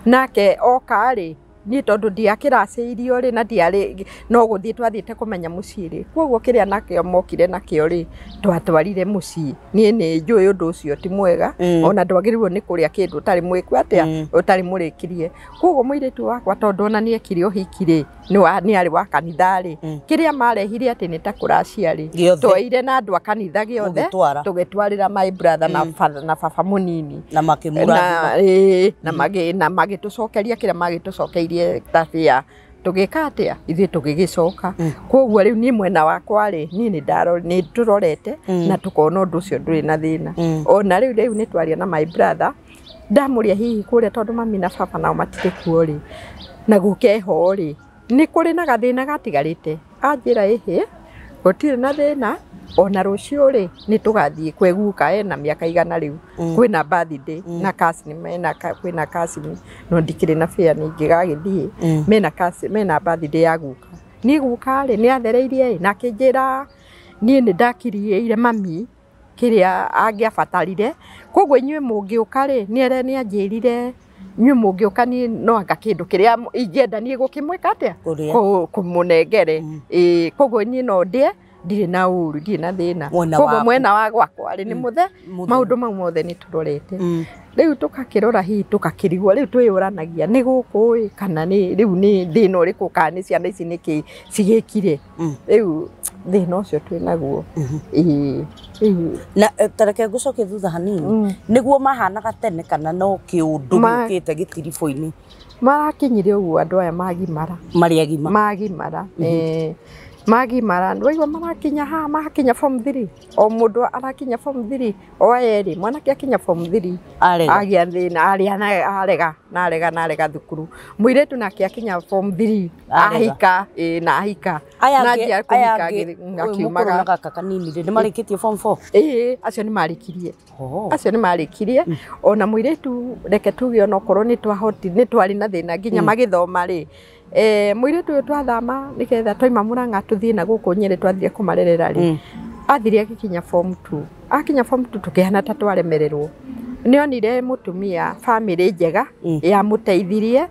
nake oka rĩ niĩ tondũ ndiakĩracĩirio rĩ na ndiarĩ no gũthiĩ twathiĩte kũmenya mũciĩ rĩ koguo kĩrĩa nakĩo mokire nakĩo rĩ twatwarire mũciĩ niĩ nĩ njũĩ ũndũ ũcio ti mwega ona ndwagĩrĩirwo nĩ kũrĩa kĩndũ ũtarĩ mwĩku atĩa ũtarĩ mũrĩkirie koguo mũirĩtu wakwa tondũ ona nĩ ekire ũhiki rĩ nĩ arĩ wa kanitha rĩ kĩrĩa marehire atĩ nĩ ta kũracia rĩ twaire na andũ a kanitha gĩothe tũgĩtwarĩra my brother na father na baba mũnini na makĩmũrathima na magĩtũcokeria kĩrĩa magĩtũcokeirie tabia tũgĩka atĩa ithuĩ tũgĩgĩcoka koguo rĩu niĩ mwena wakwa rĩ niĩ nĩ tũrorete na tũkona ũndũ ũcio ndũrĩ na thĩna ona rĩu nĩ twaria na my brother ndamũria hihi kũrĩa tondũ mami na baba nao matirĩ kuo rĩ na gũkeho rĩ nĩ kũrĩ na gathĩna gatigarĩte anjĩra ĩhĩ gũtirĩ na thĩna ona rũciũ rĩ nĩ tũgathiĩ kwĩ guka ena mĩaka 100 rĩu kwĩna birthday na cousin mena kwĩna cousin no ndikĩrĩ na fare ningĩgagĩthiĩ mena cousin mena birthday ya guka niĩ guka rĩ nĩ athereirie na akĩnjĩra niĩ nĩ ndakiriĩire mami kĩrĩa angĩabatarire koguo inyuĩ mũngĩũka rĩ nĩ anjĩrire inyuĩ mũngĩũka niĩ no anga kĩndũ kĩrĩa ingĩenda niĩ gũkĩmwĩka atĩa kũmũnengere ĩĩ koguo niĩ no ndĩe ndirĩ na ũru ndirĩ na thĩna koguo mwena wa gwakwa rĩ nĩ mũthe maũndũ mau mothe nĩ tũrorete rĩu tũgakĩrora hihi tũgakĩrigwo rĩu twĩyũranagia nĩ gũkũ ĩ kana nĩ rĩu nĩ thĩna ũrĩkũ kana nĩ ciana ici nĩkĩ cigĩkire rĩu thĩna ũcio twĩ naguo ĩĩ na tareke ngũcokie thutha hanini nĩguo mahanaga tene kana no kĩũndũ gĩũkĩte gĩtiribũ-inĩ marakinyire ũguo andũ aya magimara marĩ agima magimara Magimara waigua marakinya haha makinya form 3 o mũndũ arakinya form 3 o erĩ mwanake akinya form 3 Arega. Agĩa thĩna arĩa arega na arega na arega thukuru mũirĩtu nake akinya form 3 ahika ĩ na ahika Aya na angĩ anjia aya kũhika angĩ ũyũ mũkũrũ akiumaga na gaka kanini rĩ nĩ marĩkĩtie form 4. Ĩĩ acio nĩ marĩkirie. Oh. Acio nĩ marĩkirie ona mũirĩtu reke tuge onokorwo nĩ twahoti nĩ twarĩ na thĩna nginya magĩthoma rĩ mũirĩtu ũyũ twathama nĩgetha twaima Murang'a tũthiĩ na gũkũ Nyĩrĩ twathire kũmarerera rĩ athire agĩkinya form 2 akinya form 2 tũkĩhana ta twaremererwo nĩonire mũtumia bamĩrĩ njega yamũteithirie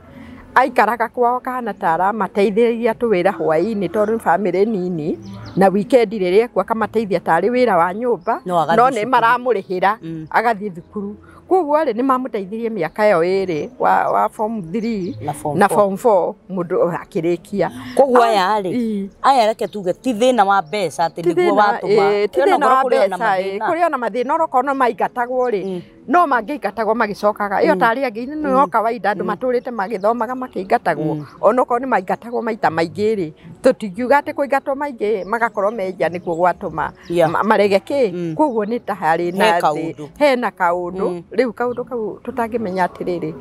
aikaraga kwao kahana ta aramateithĩrĩria tũwĩra hwaĩ-inĩ tondũ nĩ bamĩrĩ nini na weekend rĩrĩa ekuo akamateithia tarĩ wĩra wa nyũmba No agathiĩ no nĩ cukuru. maramũrĩhĩra agathiĩ thukuru koguo rĩ nĩ mamũteithirie mĩaka ĩyo ĩrĩ wa form 3 Na form na four. form 4 mũndũ akĩrĩkia. Koguo aya rĩ Ii. aya reke tuge ti thĩna wa mbeca atĩ Ti nĩguo thĩna, watũma ĩĩ, ti Ĩyo no thĩna wa ngorwo kũrĩ ona mbeca ĩĩ, mathĩna. kũrĩ ona mathĩna onokorwo no maingatagwo rĩ no mangĩingatagwo magĩcokaga ĩyo tarĩ angĩ no kawaida andũ matũrĩte magĩthomaga makĩingatagwo onokorwo nĩ maingatagwo maita maingĩ rĩ tũtingiuga atĩ kũingatwo maingĩ magakorwo menja nĩkuo gwatũma Yeah. marege kĩ koguo nĩ ta harĩ na He thĩ kaũndũ. hena kaũndũ rĩu kaũndũ kau tũtangĩmenya atĩrĩrĩ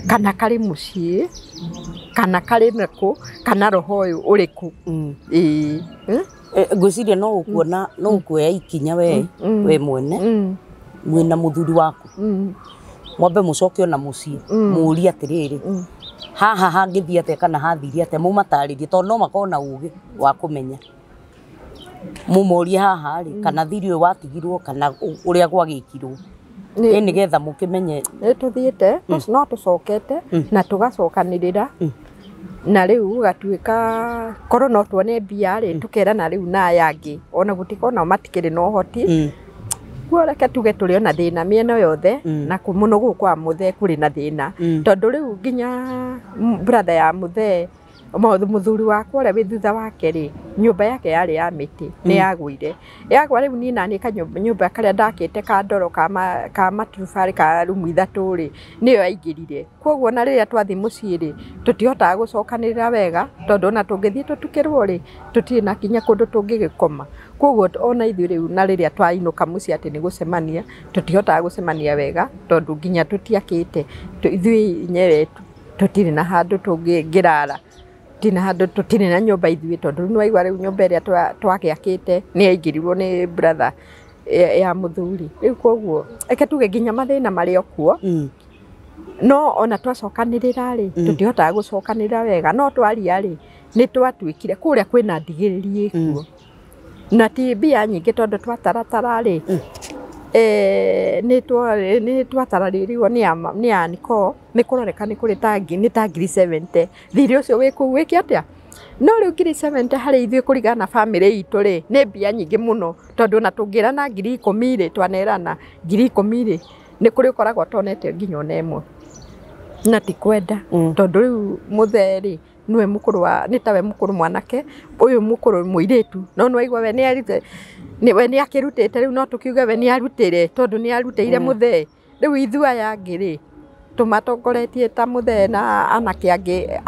kana karĩ mũciĩ kana karĩ nakũ kana roho ũyũ ũrĩkũ ĩĩ. Ngwĩciria no ũkuona no ũkuoya ikinya we we mwene mwĩna mũthuri waku mwambe mũcoke ona mũciĩ mũũrie atĩrĩrĩ haha hangĩthiĩ atĩa kana hathire atĩa mũmatarĩrie tondũ no makorwo na ũgĩ wa kũmenya mũmorie haha rĩ kana thiri ũyũ watigirwo kana ũrĩa gwagĩkirwo ĩ nĩgetha mũkĩmenye. Nĩ tũthiĩte no tũcokete na tũgacokanĩrĩra na rĩu gũgatuĩka korwo no tuone mbia rĩ tũkerana rĩu na aya angĩ ona gũtuĩka onao matikĩrĩ na ũhoti kuo reke tuge tũrĩ ona thĩna mĩena yothe na mũno gũkũ kwa mũthee kũrĩ na thĩna tondũ rĩu nginya brother ya mũthee mũthuri wakwa ũrĩa wĩ thutha wake rĩ nyũmba yake yarĩ ya mĩtĩ nĩ yagũire yagwa rĩu niĩ naniĩ kanyũmba karĩa ndakĩte ka ndoro ka maturubarĩ ka rumu ithatũ rĩ nĩyo yaingĩrire koguo na rĩrĩa twathiĩ mũciĩ rĩ tũtihotaga gũcokanĩrĩra wega tondũ ona tũngĩthiĩ tũtukĩrwo rĩ tũtirĩ na kinya kũndũ tũngĩgĩkoma koguo ona ithuĩ rĩu na rĩrĩa twainũka mũciĩ atĩ nĩ gũcemania tũtihotaga gũcemania wega tondũ nginya tũtiakĩte ithuĩ enyewe tũtirĩ na handũ tũngĩrara tũtirĩ handũ tũtirĩ na nyũmba ithuĩ tondũ rĩu nĩwaigua rĩu nyũmba ĩrĩa twagĩakĩte nĩ yaingĩrirwo nĩ brother ya mũthuri rĩu koguo reke tuge nginya mathĩna marĩ o kuo no ona twacokanĩrĩra rĩ tũtihotaga gũcokanĩrĩra wega no twaria rĩ nĩ twatuĩkire kũrĩa kwĩna ndigĩrĩri ĩkuo na ti mbia nyingĩ tondũ twataratara rĩ nĩ twatararĩirwo nĩ aniko nĩ kũroreka nĩ kũrĩ ta nĩ ta ngiri 70 thirĩ ũcio wĩ kũu wĩke atĩa no rĩu ngiri 70 harĩ ithuĩ kũringana na bamĩrĩ itũ rĩ nĩ mbia nyingĩ mũno tondũ ona tũngĩrana ngiri ikũmi rĩ twanerana ngiri ikũmi rĩ nĩ kũrĩ ũkoragwo ũtonete nginya ona ĩmwe na ti kwenda tondũ rĩu mũthee rĩ nĩwe mũkũrũ wa nĩ tawe mũkũrũ mwanake ũyũ mũkũrũ mũirĩtu no nĩwaigua we nĩarute we nĩakĩrutĩte rĩu no tũkiuge we nĩarutĩre tondũ nĩarutĩire mũthee rĩu ithuĩ aya angĩ rĩ tũmatongoretie ta mũthee na anake angĩ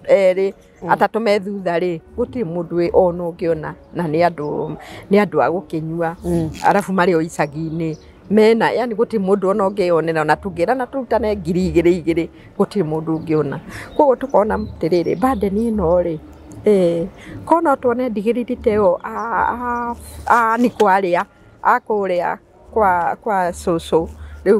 erĩ atatũ me thutha rĩ gũtirĩ mũndũ ona ũngĩona na nĩ andũ a gũkĩnyua arabu marĩ o icagi-inĩ mena yani gũtirĩ mũndũ ona ũngĩonera ona tũngĩrana tũrutane ngiri igĩrĩ igĩrĩ gũtirĩ mũndũ ũngĩona koguo tũkona atĩrĩrĩ burden ĩno rĩ korwo no tuone ndigĩrĩri ta ĩyo aniko arĩa a kũrĩa kwa cũcũ rĩu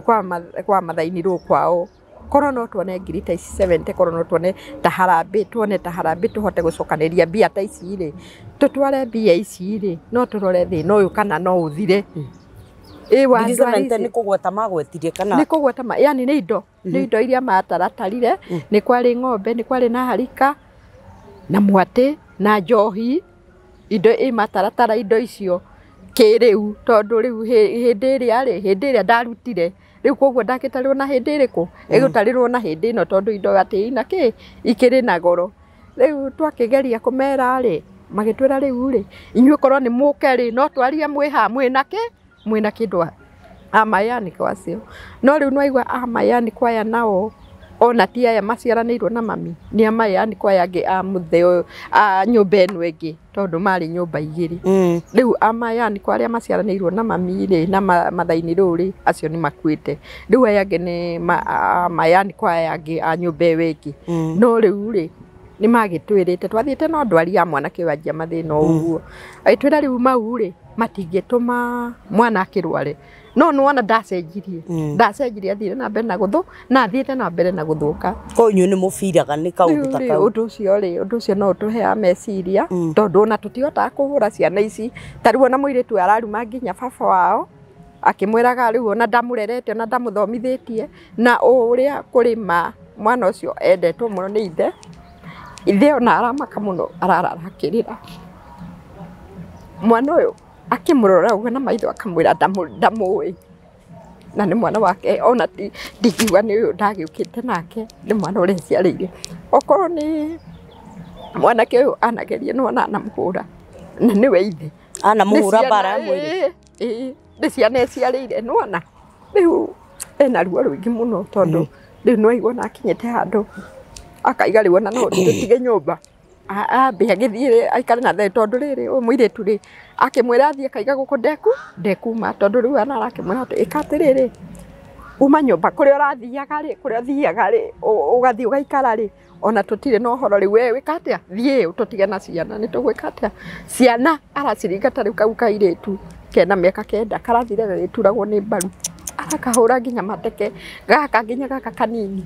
kwa Mathaini rũũ kwao korwo no tuone ngiri ta ici 70 korwo no tuone ta harambĩ tuone ta harambĩ tũhote gũcokanĩria mbia ta ici rĩ tũtware mbia ici rĩ no tũrore thĩna ũyũ kana no ũthire. Ngiri 70 nĩ kũgweta magwetirie kana nĩ kũgweta yani nĩ indo nĩ indo iria mataratarire nĩ kwarĩ ng'ombe nĩ kwarĩ na harika na mwatĩ na njohi indo ĩ mataratara indo icio kĩrĩu tondũ rĩu hĩndĩ ĩrĩa rĩ hĩndĩ ĩrĩa ndarutire rĩu koguo ndagĩtarĩrwo na hĩndĩ ĩrĩkũ ĩgũtarĩrwo na hĩndĩ ĩno tondũ indo atĩ ina kĩ ikĩrĩ na goro rĩu twakĩgeria kũmera rĩ magĩtwĩra rĩu rĩ inyuĩ korwo nĩ mũke rĩ no twarie mwĩ haha mwĩna kĩ mwĩna kĩndũ amayaniko acio no rĩu nĩwaigua amayaniko aya nao Ona ti aya maciaranĩirwo na mami nĩ amayani kwa aya angĩ a mũthee a nyũmba ĩno ĩngĩ tondũ marĩ nyũmba igĩrĩ. Rĩu amayani kwa arĩa maciaranĩirwo na mami rĩ na mathaini rĩu rĩ acio nĩ makuĩte. Rĩu aya angĩ nĩ amayani kwa aya angĩ a nyũmba ĩyo ĩngĩ. No rĩu rĩ nĩ magĩtwĩrĩte twathiĩte no ndwari ya mwanake ũyũ anjia mathĩna ũguo. Agĩtwĩra rĩu mau rĩ matingĩtũma mwana akĩrware. No nĩwona ndacenjirie. Ndacenjirie athire na mbere na gũthũ na athiĩte na mbere na gũthũka. Koguo inyuĩ nĩ mũbiraga nĩ kaũndũ ta kau. Ũndũ ũcio rĩ, ũndũ ũcio no ũtũheaga meciria tondũ ona tũtihotaga kũhũra ciana ici. Ta rĩu ona mũirĩtu araruma nginya baba wao akĩmwĩraga rĩu ona ndamũrerete ona ndamũthomithĩtie na ũrĩa kũrĩma mwana ũcio endetwo mũno nĩ ithe. Ithe ona aramaka mũno ararara akĩrĩra. Mwana ũyũ akĩmũrora ũguo na maitho akamwĩra ndamũĩ na nĩ mwana wake ona ndingiuga nĩ ũyũ ndagĩũkĩte nake nĩ mwana ũrĩa aciarĩire. Okorwo nĩ mwanake ũyũ anageria nĩwona anamũhũra na nĩwe ithe. Anamũhũra mbara ya mwĩrĩ. Nĩ ciana eciarĩire nĩwona rĩu ena ruo rũingĩ mũno tondũ rĩu nĩwaigua ona akinyĩte handũ akaiga rĩu ona no tũtige nyũmba. Ambe agĩthiĩ aikare na thayũ tondũ rĩrĩ ũyũ mũirĩtu rĩ akĩmwĩra athiĩ akaiga gũkũ ndekuma tondũ rĩu ana arakĩmwĩra atĩ ĩka atĩrĩrĩ uma nyũmba kũrĩa ũrathiaga rĩ kũrĩa ũthiaga rĩ ũgathiĩ ũgaikara rĩ ona tũtirĩ na ũhoro rĩu we wĩka atĩa thiĩ tũtige na ciana nĩ tũgwĩka atĩa. Ciana araciringa ta rĩu kau kairĩtu kena mĩaka 9 karathire gagĩturagwo nĩ mbaru arakahũra nginya mateke gaka nginya gaka kanini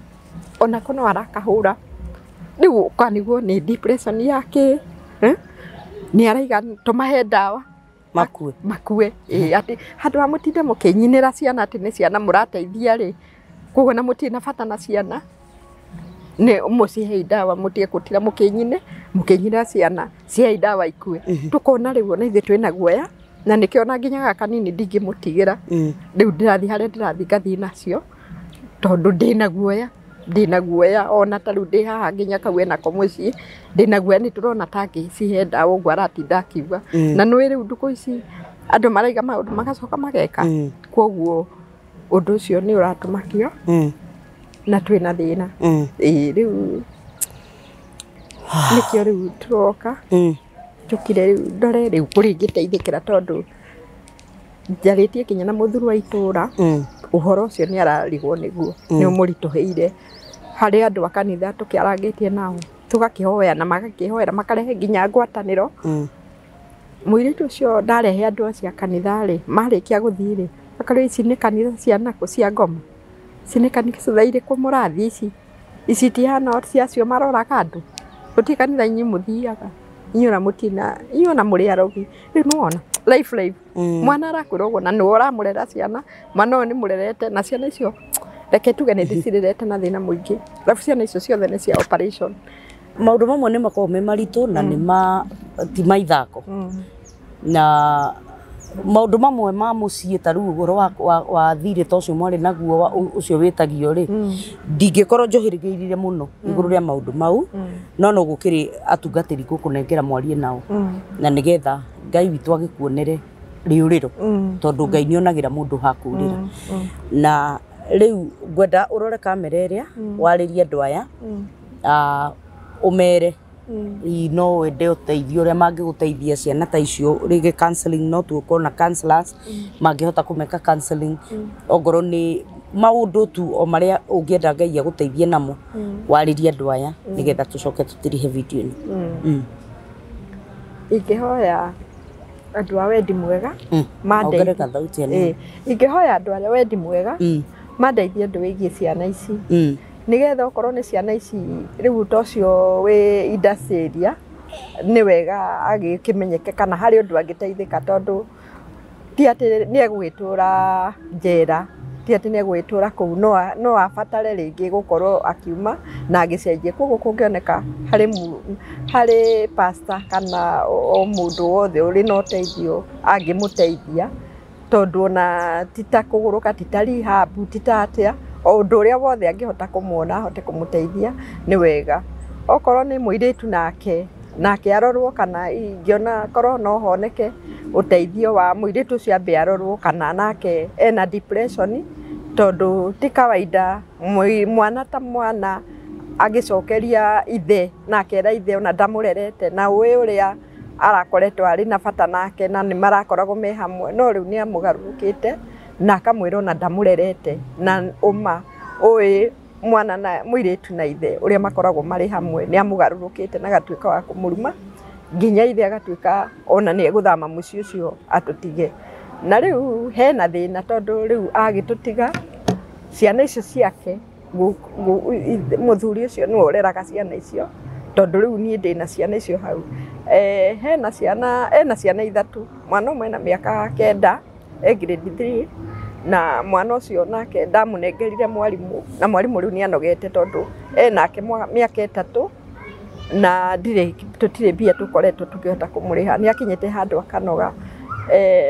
onako no arakahũra. Rĩu ũkanigwo nĩ depression yake nĩ araiga tũmahe ndawa makue atĩ handũ ha mũtinde mũkĩnyinĩra ciana atĩ nĩ ciana mũrateithia rĩ koguo na mũtirĩ na bata na ciana nĩ mũcihei ndawa mũtige gũtira mũkĩnyinĩra ciana cihei ndawa ikue. Tũkona rĩu ona ithuĩ twĩna guoya na nĩkĩo ona nginya gaka kanini ndingĩmũtigĩra. Rĩu ndĩrathiĩ harĩa ndĩrathiĩ ngathiĩ nacio tondũ ndĩna guoya. Ndĩna guoya ona ta rĩu ndĩ haha nginya kau enako mũciĩ ndĩna guoya nĩ tũrona ta angĩcihe ndawa ũguo aratinda akiuga. Na nĩũĩ rĩu ndukũ ici andũ maraiga maũndũ magacoka mageka. Koguo ũndũ ũcio nĩ ũratũmakia na twĩna thĩna. Rĩu nĩkĩo rĩu tũroka njũkire rĩu ndore rĩu kũrĩa ingĩteithĩkĩra tondũ njarĩtie nginya na mũthuri wa itũra ũhoro ũcio nĩ ararigwo nĩguo nĩ ũmũritũhĩire. Harĩ andũ a kanitha tũkĩarangĩtie nao tũgakĩhoya na magakĩhoera makarehe nginya ngwatanĩro. Mũirĩtu ũcio ndarehe andũ acio a kanitha rĩ marĩkia gũthiĩ rĩ akarwo ici nĩ kanitha cia nakũ cia ngoma ici nĩ kanitha irĩkũ mũrathiĩ ici ici itihana cia acio maroraga andũ gũtirĩ kanitha inyuĩ mũthiaga inyuĩ ona mũtina inyuĩ ona mũrĩ arogi rĩu nĩwona life mwana arakwĩra ũguo na nĩwe ũramũrera ciana mwana ũyũ nĩ mũrerete na ciana icio reke tuge nĩ ndĩcirerete na thĩna mũingĩ arabu ciana icio ciothe nĩ cia operation. Maũndũ mamwe nĩ makoragwo me maritũ na nĩ ma ti ma ithako na maũndũ mamwe ma mũciĩ ta rĩu ũhoro wa thirĩ ta ũcio mwarĩ naguo ũcio wĩtagio rĩ ndingĩkorwo njohĩrĩgĩrĩire mũno igũrũ rĩa maũndũ mau no no gũkĩrĩ atungatĩri ngũkũnengera mwarie nao na nĩgetha Ngai witũ agĩkuonere rĩũrĩro tondũ Ngai nĩonagĩra mũndũ ha kũũrĩra. Na rĩu ngwenda ũrore kamera ĩrĩa warĩrie andũ aya ũmere no wende ũteithio ũrĩa mangĩgũteithia ciana ta icio rĩngĩ counseling no tũkorwo na counselors mangĩhota kũmeka counseling ongorwo nĩ maũndũ tu o marĩa ũngĩenda Ngai agũteithie namo warĩrie andũ aya nĩgetha tũcoke tũtirihe video ĩno. Ingĩhoya andũ a wendi mwega mandeithie. Ingĩhoya andũ arĩa wendi mwega mandeithie ũndũ wĩgiĩ ciana ici nĩgetha okorwo nĩ ciana ici rĩu ta ũcio wĩ industry area nĩ wega agĩkĩmenyeke kana harĩ ũndũ angĩteithĩka tondũ ti atĩ nĩ egũgĩtũra njera ti atĩ nĩ egũgĩtũra kũu no abatare rĩngĩ gũkorwo akiuma na agĩcenjia. Koguo kũngĩoneka harĩ pastor kana o mũndũ wothe ũrĩ na ũteithio angĩmũteithia tondũ ona ti ta kũgũrũka ti ta rehab ti ta atĩa o ũndũ ũrĩa wothe angĩhota kũmuona ahote kũmũteithia nĩ wega. Okorwo nĩ mũirĩtu nake arorwo kana ingĩona korwo no honeke ũteithio wa mũirĩtu ũcio ambe arorwo kana nake ena depression Tondu ti kawaida mwana ta mwana agĩcokeria ithe na akera ithe ona ndamũrerete na ũĩ ũrĩa arakoretwo arĩ na bata nake na nĩ marakoragwo me hamwe no rĩu nĩ amũgarũrũkĩte na akamwĩra ona ndamũrerete na ũma ũĩ mwana na mũirĩtu na ithe ũrĩa makoragwo marĩ hamwe nĩ amũgarũrũkĩte na agatuĩka wa kũmũruma nginya ithe agatuĩka ona nĩ egũthama mũciĩ ũcio atũtige. Na rĩu hena thĩna tondũ rĩu agĩtũtiga ciana icio ciake mũthuri ũcio nĩwe ũreraga ciana icio tondũ rĩu niĩ ndĩna ciana icio hau. Hena ciana ena ciana ithatũ, mwana ũmwe ena mĩaka 9 e grade 3 na mwana ũcio nake ndamũnengerire mwarimũ na mwarimũ rĩu nĩ anogete tondũ enake mĩaka 3 na ndirĩ tũtirĩ mbia tũkoretwo tũkĩhota kũmũrĩha nĩ akinyĩte handũ akanoga.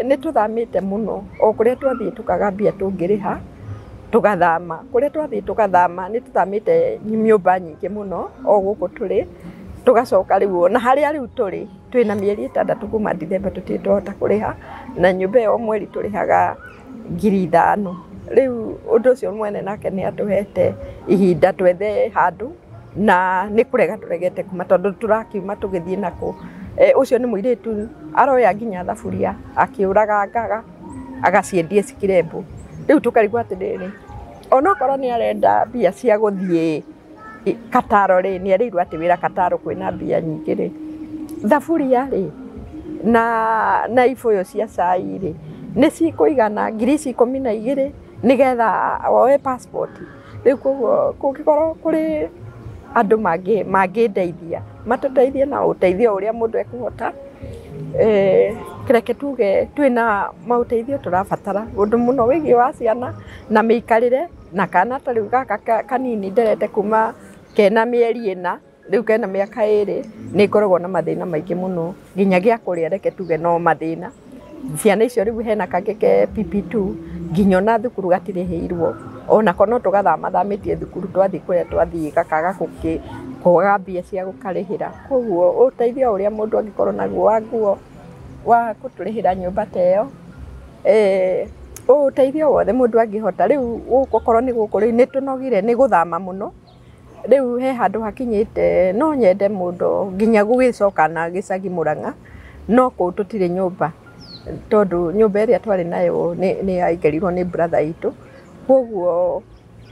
Nĩ tũthamĩte mũno o kũrĩa twathiĩ tũkaga mbia tũngĩrĩha tũgathama kũrĩa twathiĩ tũgathama nĩ tũthamĩte nyũmba nyingĩ mũno o gũkũ tũrĩ tũgacoka rĩu na harĩa rĩu tũrĩ twĩna mĩeri 6 kuma Dithemba tũtirĩ twahota kũrĩha na nyũmba ĩyo mweri tũrĩhaga 5,000. Rĩu ũndũ ũcio mwene nake nĩ atũhete ihinda twethe handũ na nĩ kũrega tũregete kuma tondũ tũrakiuma tũgĩthiĩ nakũ. Ũcio nĩ mũirĩtu aroya nginya thaburia akĩũraga ngaga agaciendie cikirembo. Rĩu tũkarigwo atĩrĩrĩ onokorwo nĩ arenda mbia cia gũthiĩ Kataro rĩ nĩ erĩirwo atĩ wĩra Kataro kwĩna mbia nyingĩ rĩ thaburia rĩ na ibũyũ cia cai rĩ nĩ cikũigana ngiri ici 12 nĩgetha oe passport. Rĩu koguo kũngĩkorwo kũrĩ andũ mangĩndeithia matũteithie na ũteithio ũrĩa mũndũ ekũhota. Reke tuge twĩna maũteithio tũrabatara ũndũ mũno wĩgiĩ wa ciana na mĩikarĩre na kana ta rĩu gaka kanini nderete kuma kena mĩeri 4 rĩu kena mĩaka 2 nĩ ngoragwo na mathĩna maingĩ mũno nginya gĩa kũrĩa reke tuge no mathĩna. Ciana icio rĩu hena kangĩ ke PP2 nginya ona thukuru gatirĩhĩirwo onako no tũgathamathamĩtie thukuru twathiĩ kũrĩa twathiĩ gakaga kwaga mbia cia gũkarĩhĩra. Koguo ũteithio ũrĩa mũndũ angĩkorwo naguo wa nguo wa gũtũrĩhĩra nyũmba ta ĩyo ũteithio wothe mũndũ angĩhota. Rĩu gũkorwo nĩ gũkũ rĩu nĩ tũnogire nĩ gũthama mũno rĩu he handũ hakinyĩte no nyende mũndũ nginya gũgĩcoka na gĩcagi Mũrang'a no kũu tũtirĩ nyũmba tondũ nyũmba ĩrĩa twarĩ nayo nĩ yaingĩrirwo nĩ brother itũ. Koguo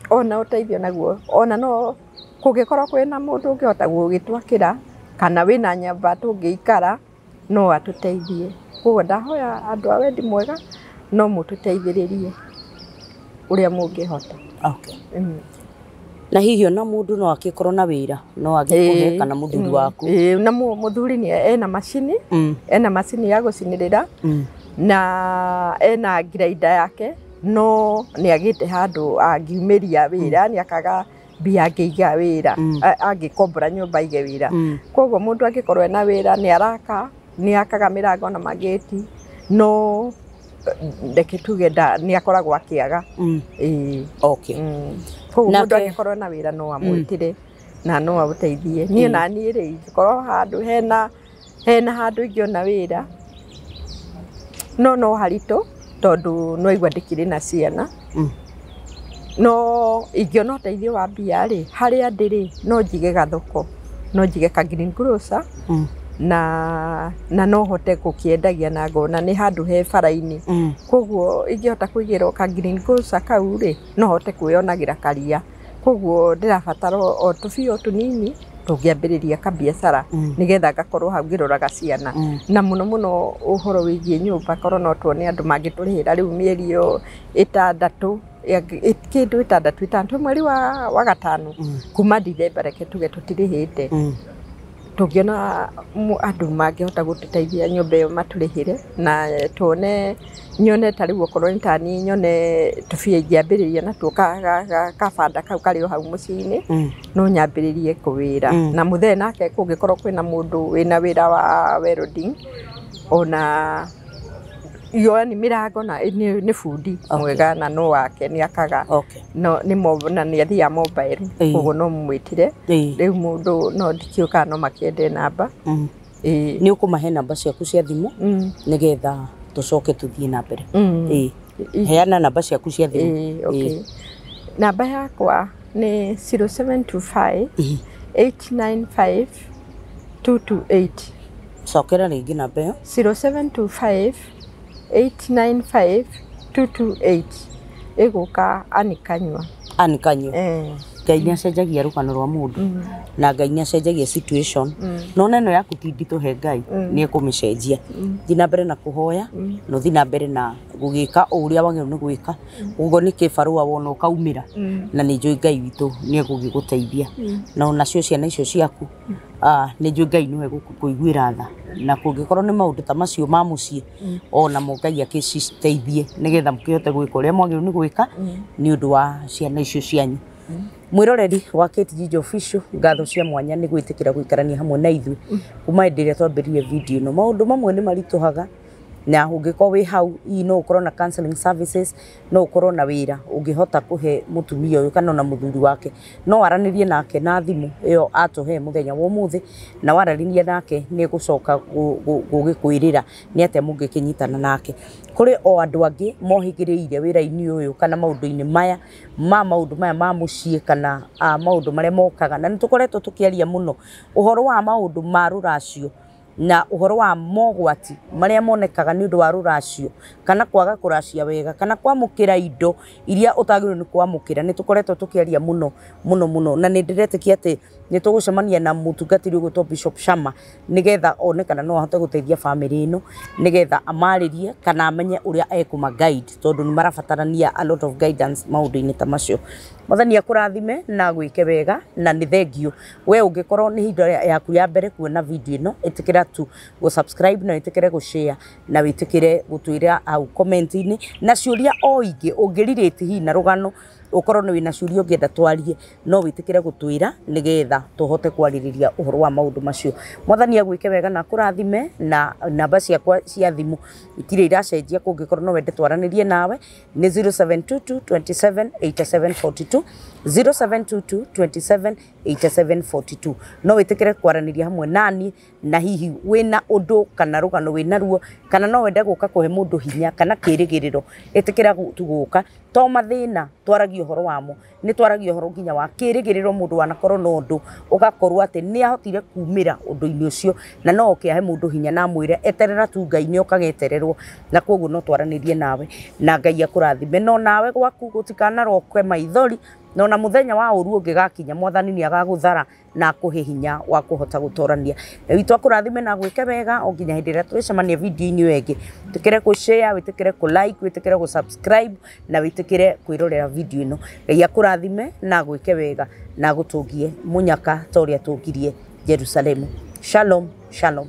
ona ũteithio naguo ona no kũngĩkorwo kwĩna mũndũ ũngĩhota gũgĩtwakĩra kana wĩna nyũmba tũngĩikara no atũteithie. Koguo ndahoya andũ a wendi mwega no mũtũteithĩrĩrie ũrĩa mũngĩhota. Okay. Na hihi ona mũndũ no akĩkorwo na wĩra no agĩkũhe kana mũthuri waku? Na mũthuri nĩ ena macini ena macini ya gũcinĩrĩra na ena grinder yake no nĩ agĩte handũ angiumĩria wĩra nĩ akaga mbia angĩiga wĩra angĩkombora nyũmba aige wĩra. Koguo mũndũ angĩkorwo ena wĩra nĩ araka nĩ akaga mĩrango na magĩti no reke tuge nĩ akoragwo akĩaga. Okay. Koguo mũndũ angĩkorwo na wĩra no amwĩtĩre na no aũteithie. Niĩ na niĩ rĩ ingĩkorwo handũ hena handũ ingĩona wĩra no haritũ tondũ no igua ndĩkĩrĩ na ciana no ingĩona ũteithio wa mbia rĩ harĩa ndĩrĩ no njige gathoko no njige ka green grocer na no hote gũkĩendagia na ngona nĩ handũ he bara-inĩ. Koguo ingĩhota kũigĩrwo ka green grocer kau rĩ no hote kwĩyonagĩra karia. Koguo ndĩrabatara o tũbia tũnini tũngĩambĩrĩria kabiacara nĩgetha ngakorwo hau ngĩroraga ciana na mũno mũno ũhoro wĩgiĩ nyũmba korwo no tuone andũ mangĩtũrĩhĩra rĩu mĩeri ĩyo 6 kĩndũ 6 5 mweri wa 5 kuma Dithemba reke tuge tũtirĩhĩte. Tũngĩona andũ mangĩhota gũtũteithia nyũmba ĩyo matũrĩhĩre na tuone nyone ta rĩu okorwo nĩ ta niĩ nyone tũbia ingĩambĩrĩria natuo kabanda kau karĩ o hau mũciĩ-inĩ no nyambĩrĩrie kũwĩra. Na mũthee nake kũngĩkorwo kwĩna mũndũ wĩna wĩra wa welding ona yani mĩrango na nĩ bundi mwega na no wake nĩ akaga no nĩ na nĩ athiaga mobile koguo no mũmwĩtire rĩu mũndũ no ndikĩũĩ kana no makĩende namba. Nĩ ũkũmahe namba ciaku cia thimũ nĩgetha tũcoke tũthiĩ na mbere. Heana namba ciaku cia thimũ. Okay. Namba yakwa nĩ 0725 895 228. Cokera rĩngĩ namba ĩyo. 0725 895 228. Ĩgũka Ann Kanyua. Ann Kanyua. Ngai nĩ acenjagia rũgano rwa mũndũ na Ngai nĩ acenjagia situation. No neno yaku ti nditũ he Ngai, nĩ ekũmĩcenjia. Thiĩ na mbere na kũhoya na ũthiĩ na mbere na gũgĩka o ũrĩa wagĩrĩirwo nĩ gwĩka. Ũguo nĩ kĩbarũa wona ũkaumĩra, na nĩ njũĩ Ngai witũ nĩ egũgĩgũteithia. Na onacio ciana icio ciaku, nĩ njũĩ Ngai nĩwe egũkũiguĩra tha, na kũngĩkorwo nĩ maũndũ ta macio ma mũciĩ, onamo Ngai akĩciteithie nĩgetha mũkĩhote gwĩka ũrĩa mwagĩrĩirwo nĩ gwĩka nĩ ũndũ wa ciana icio cianyu. Mwĩroreri wa KTG Official, ngatho cia mwanya nĩ gwĩtĩkĩra gũikarania hamwe na ithuĩ kuma hĩndĩ ĩrĩa twambĩrĩirie video ĩno. Maũndũ mamwe nĩ maritũhaga, na ũngĩkorwo wĩ hau hihi no ũkorwo na counseling services, no ũkorwo na wĩra ũngĩhota kũhe mũtumia ũyũ kana ona mũthuri wake, no aranĩrie nake na thimũ ĩyo atũhe mũthenya wa ũmũthĩ, na waranĩria nake nĩ egũcoka gũgĩkwĩrĩra nĩ atĩa mũngĩkĩnyitana nake. Kũrĩ o andũ angĩ mohĩgĩrĩire wĩra-inĩ ũyũ kana maũndũ-inĩ maya ma maũndũ maya ma mũciĩ kana maũndũ marĩa mokaga, na nĩ tũkoretwo tũkĩaria mũno ũhoro wa maũndũ ma rũracio na ũhoro wa mogwati marĩa monekaga nĩ ũndũ wa rũracio kana kwaga kũracia wega kana kwamũkĩra indo iria ũtagĩrĩirwo nĩ kwamũkĩra. Nĩ tũkoretwo tũkĩaria mũno mũno mũno, na nĩ ndĩretĩkia atĩ nĩ tũgũcemania na mũtungatĩri ũgwĩtwo Bishop Shama nĩgetha one kana no ahote gũteithia bamĩrĩ ĩno, nĩgetha amarĩrie kana amenye ũrĩa ekũma guide, tondũ nĩ marabatarania a lot of guidance maũndũ-inĩ ta macio. Mwathani akũrathime na gwĩke wega, na nĩ thengiũ we ũngĩkorwo nĩ ihinda yaku ya mbere kuona video ĩno, ĩtĩkĩra tu gũ subscribe na wĩtĩkĩre gũ share na wĩtĩkĩre gũtwĩra hau comment-inĩ na ciũria o ingĩ ũngĩrirĩti hihi na rũgano ũkorwo nĩ wĩna ciũria ũngĩenda twarie, no wĩtĩkĩre gũtwĩra nĩgetha tũhote kwarĩrĩria ũhoro wa maũndũ macio. Mwathani agwĩke wega na akũrathime, na namba ciakwa cia thimũ itirĩ iracenjia, kũngĩkorwo no wende twaranĩrie nawe nĩ 0722 27 87 42, 0722 27 87 42. No wĩtĩkĩre kwaranĩria hamwe nani, na hihi wĩna ũndũ kana rũgano wĩna ruo, kana no wende gũka kũhe mũndũ hinya kana kĩrĩgĩrĩro, ĩtĩkĩra tu gũka. To mathĩna twaragia ũhoro wamo, nĩ twaragia ũhoro nginya wa kĩrĩgĩrĩro, mũndũ wanakorwo na ũndũ ũgakorwo atĩ nĩ ahotire kumĩra ũndũ-inĩ ũcio, na no oke ahe mũndũ hinya na amwĩre eterera tu Ngai nĩ ũkagetererwo, na koguo no twaranĩrie nawe na Ngai akũrathime. No nawe gwaku gũtikanaroke maithori, no na mũthenya wa ũru ũngĩgakinya Mwathani nĩ agagũthara na akũhe hinya wa kũhota gũtorania. Na witũ akũrathime na gwĩke wega o nginya hĩndĩ ĩrĩa tũrĩcemania video-inĩ ĩyo ĩngĩ. Wĩtĩkĩre kũ share, wĩtĩkĩre kũ like, wĩtĩkĩre gũ subscribe na wĩtĩkĩre kwĩrorera video ĩno. Ngai akũrathime na gwĩke wega na agũtũngie mũnyaka ta ũrĩa atũngirie Jerusalemu. Shalom, shalom.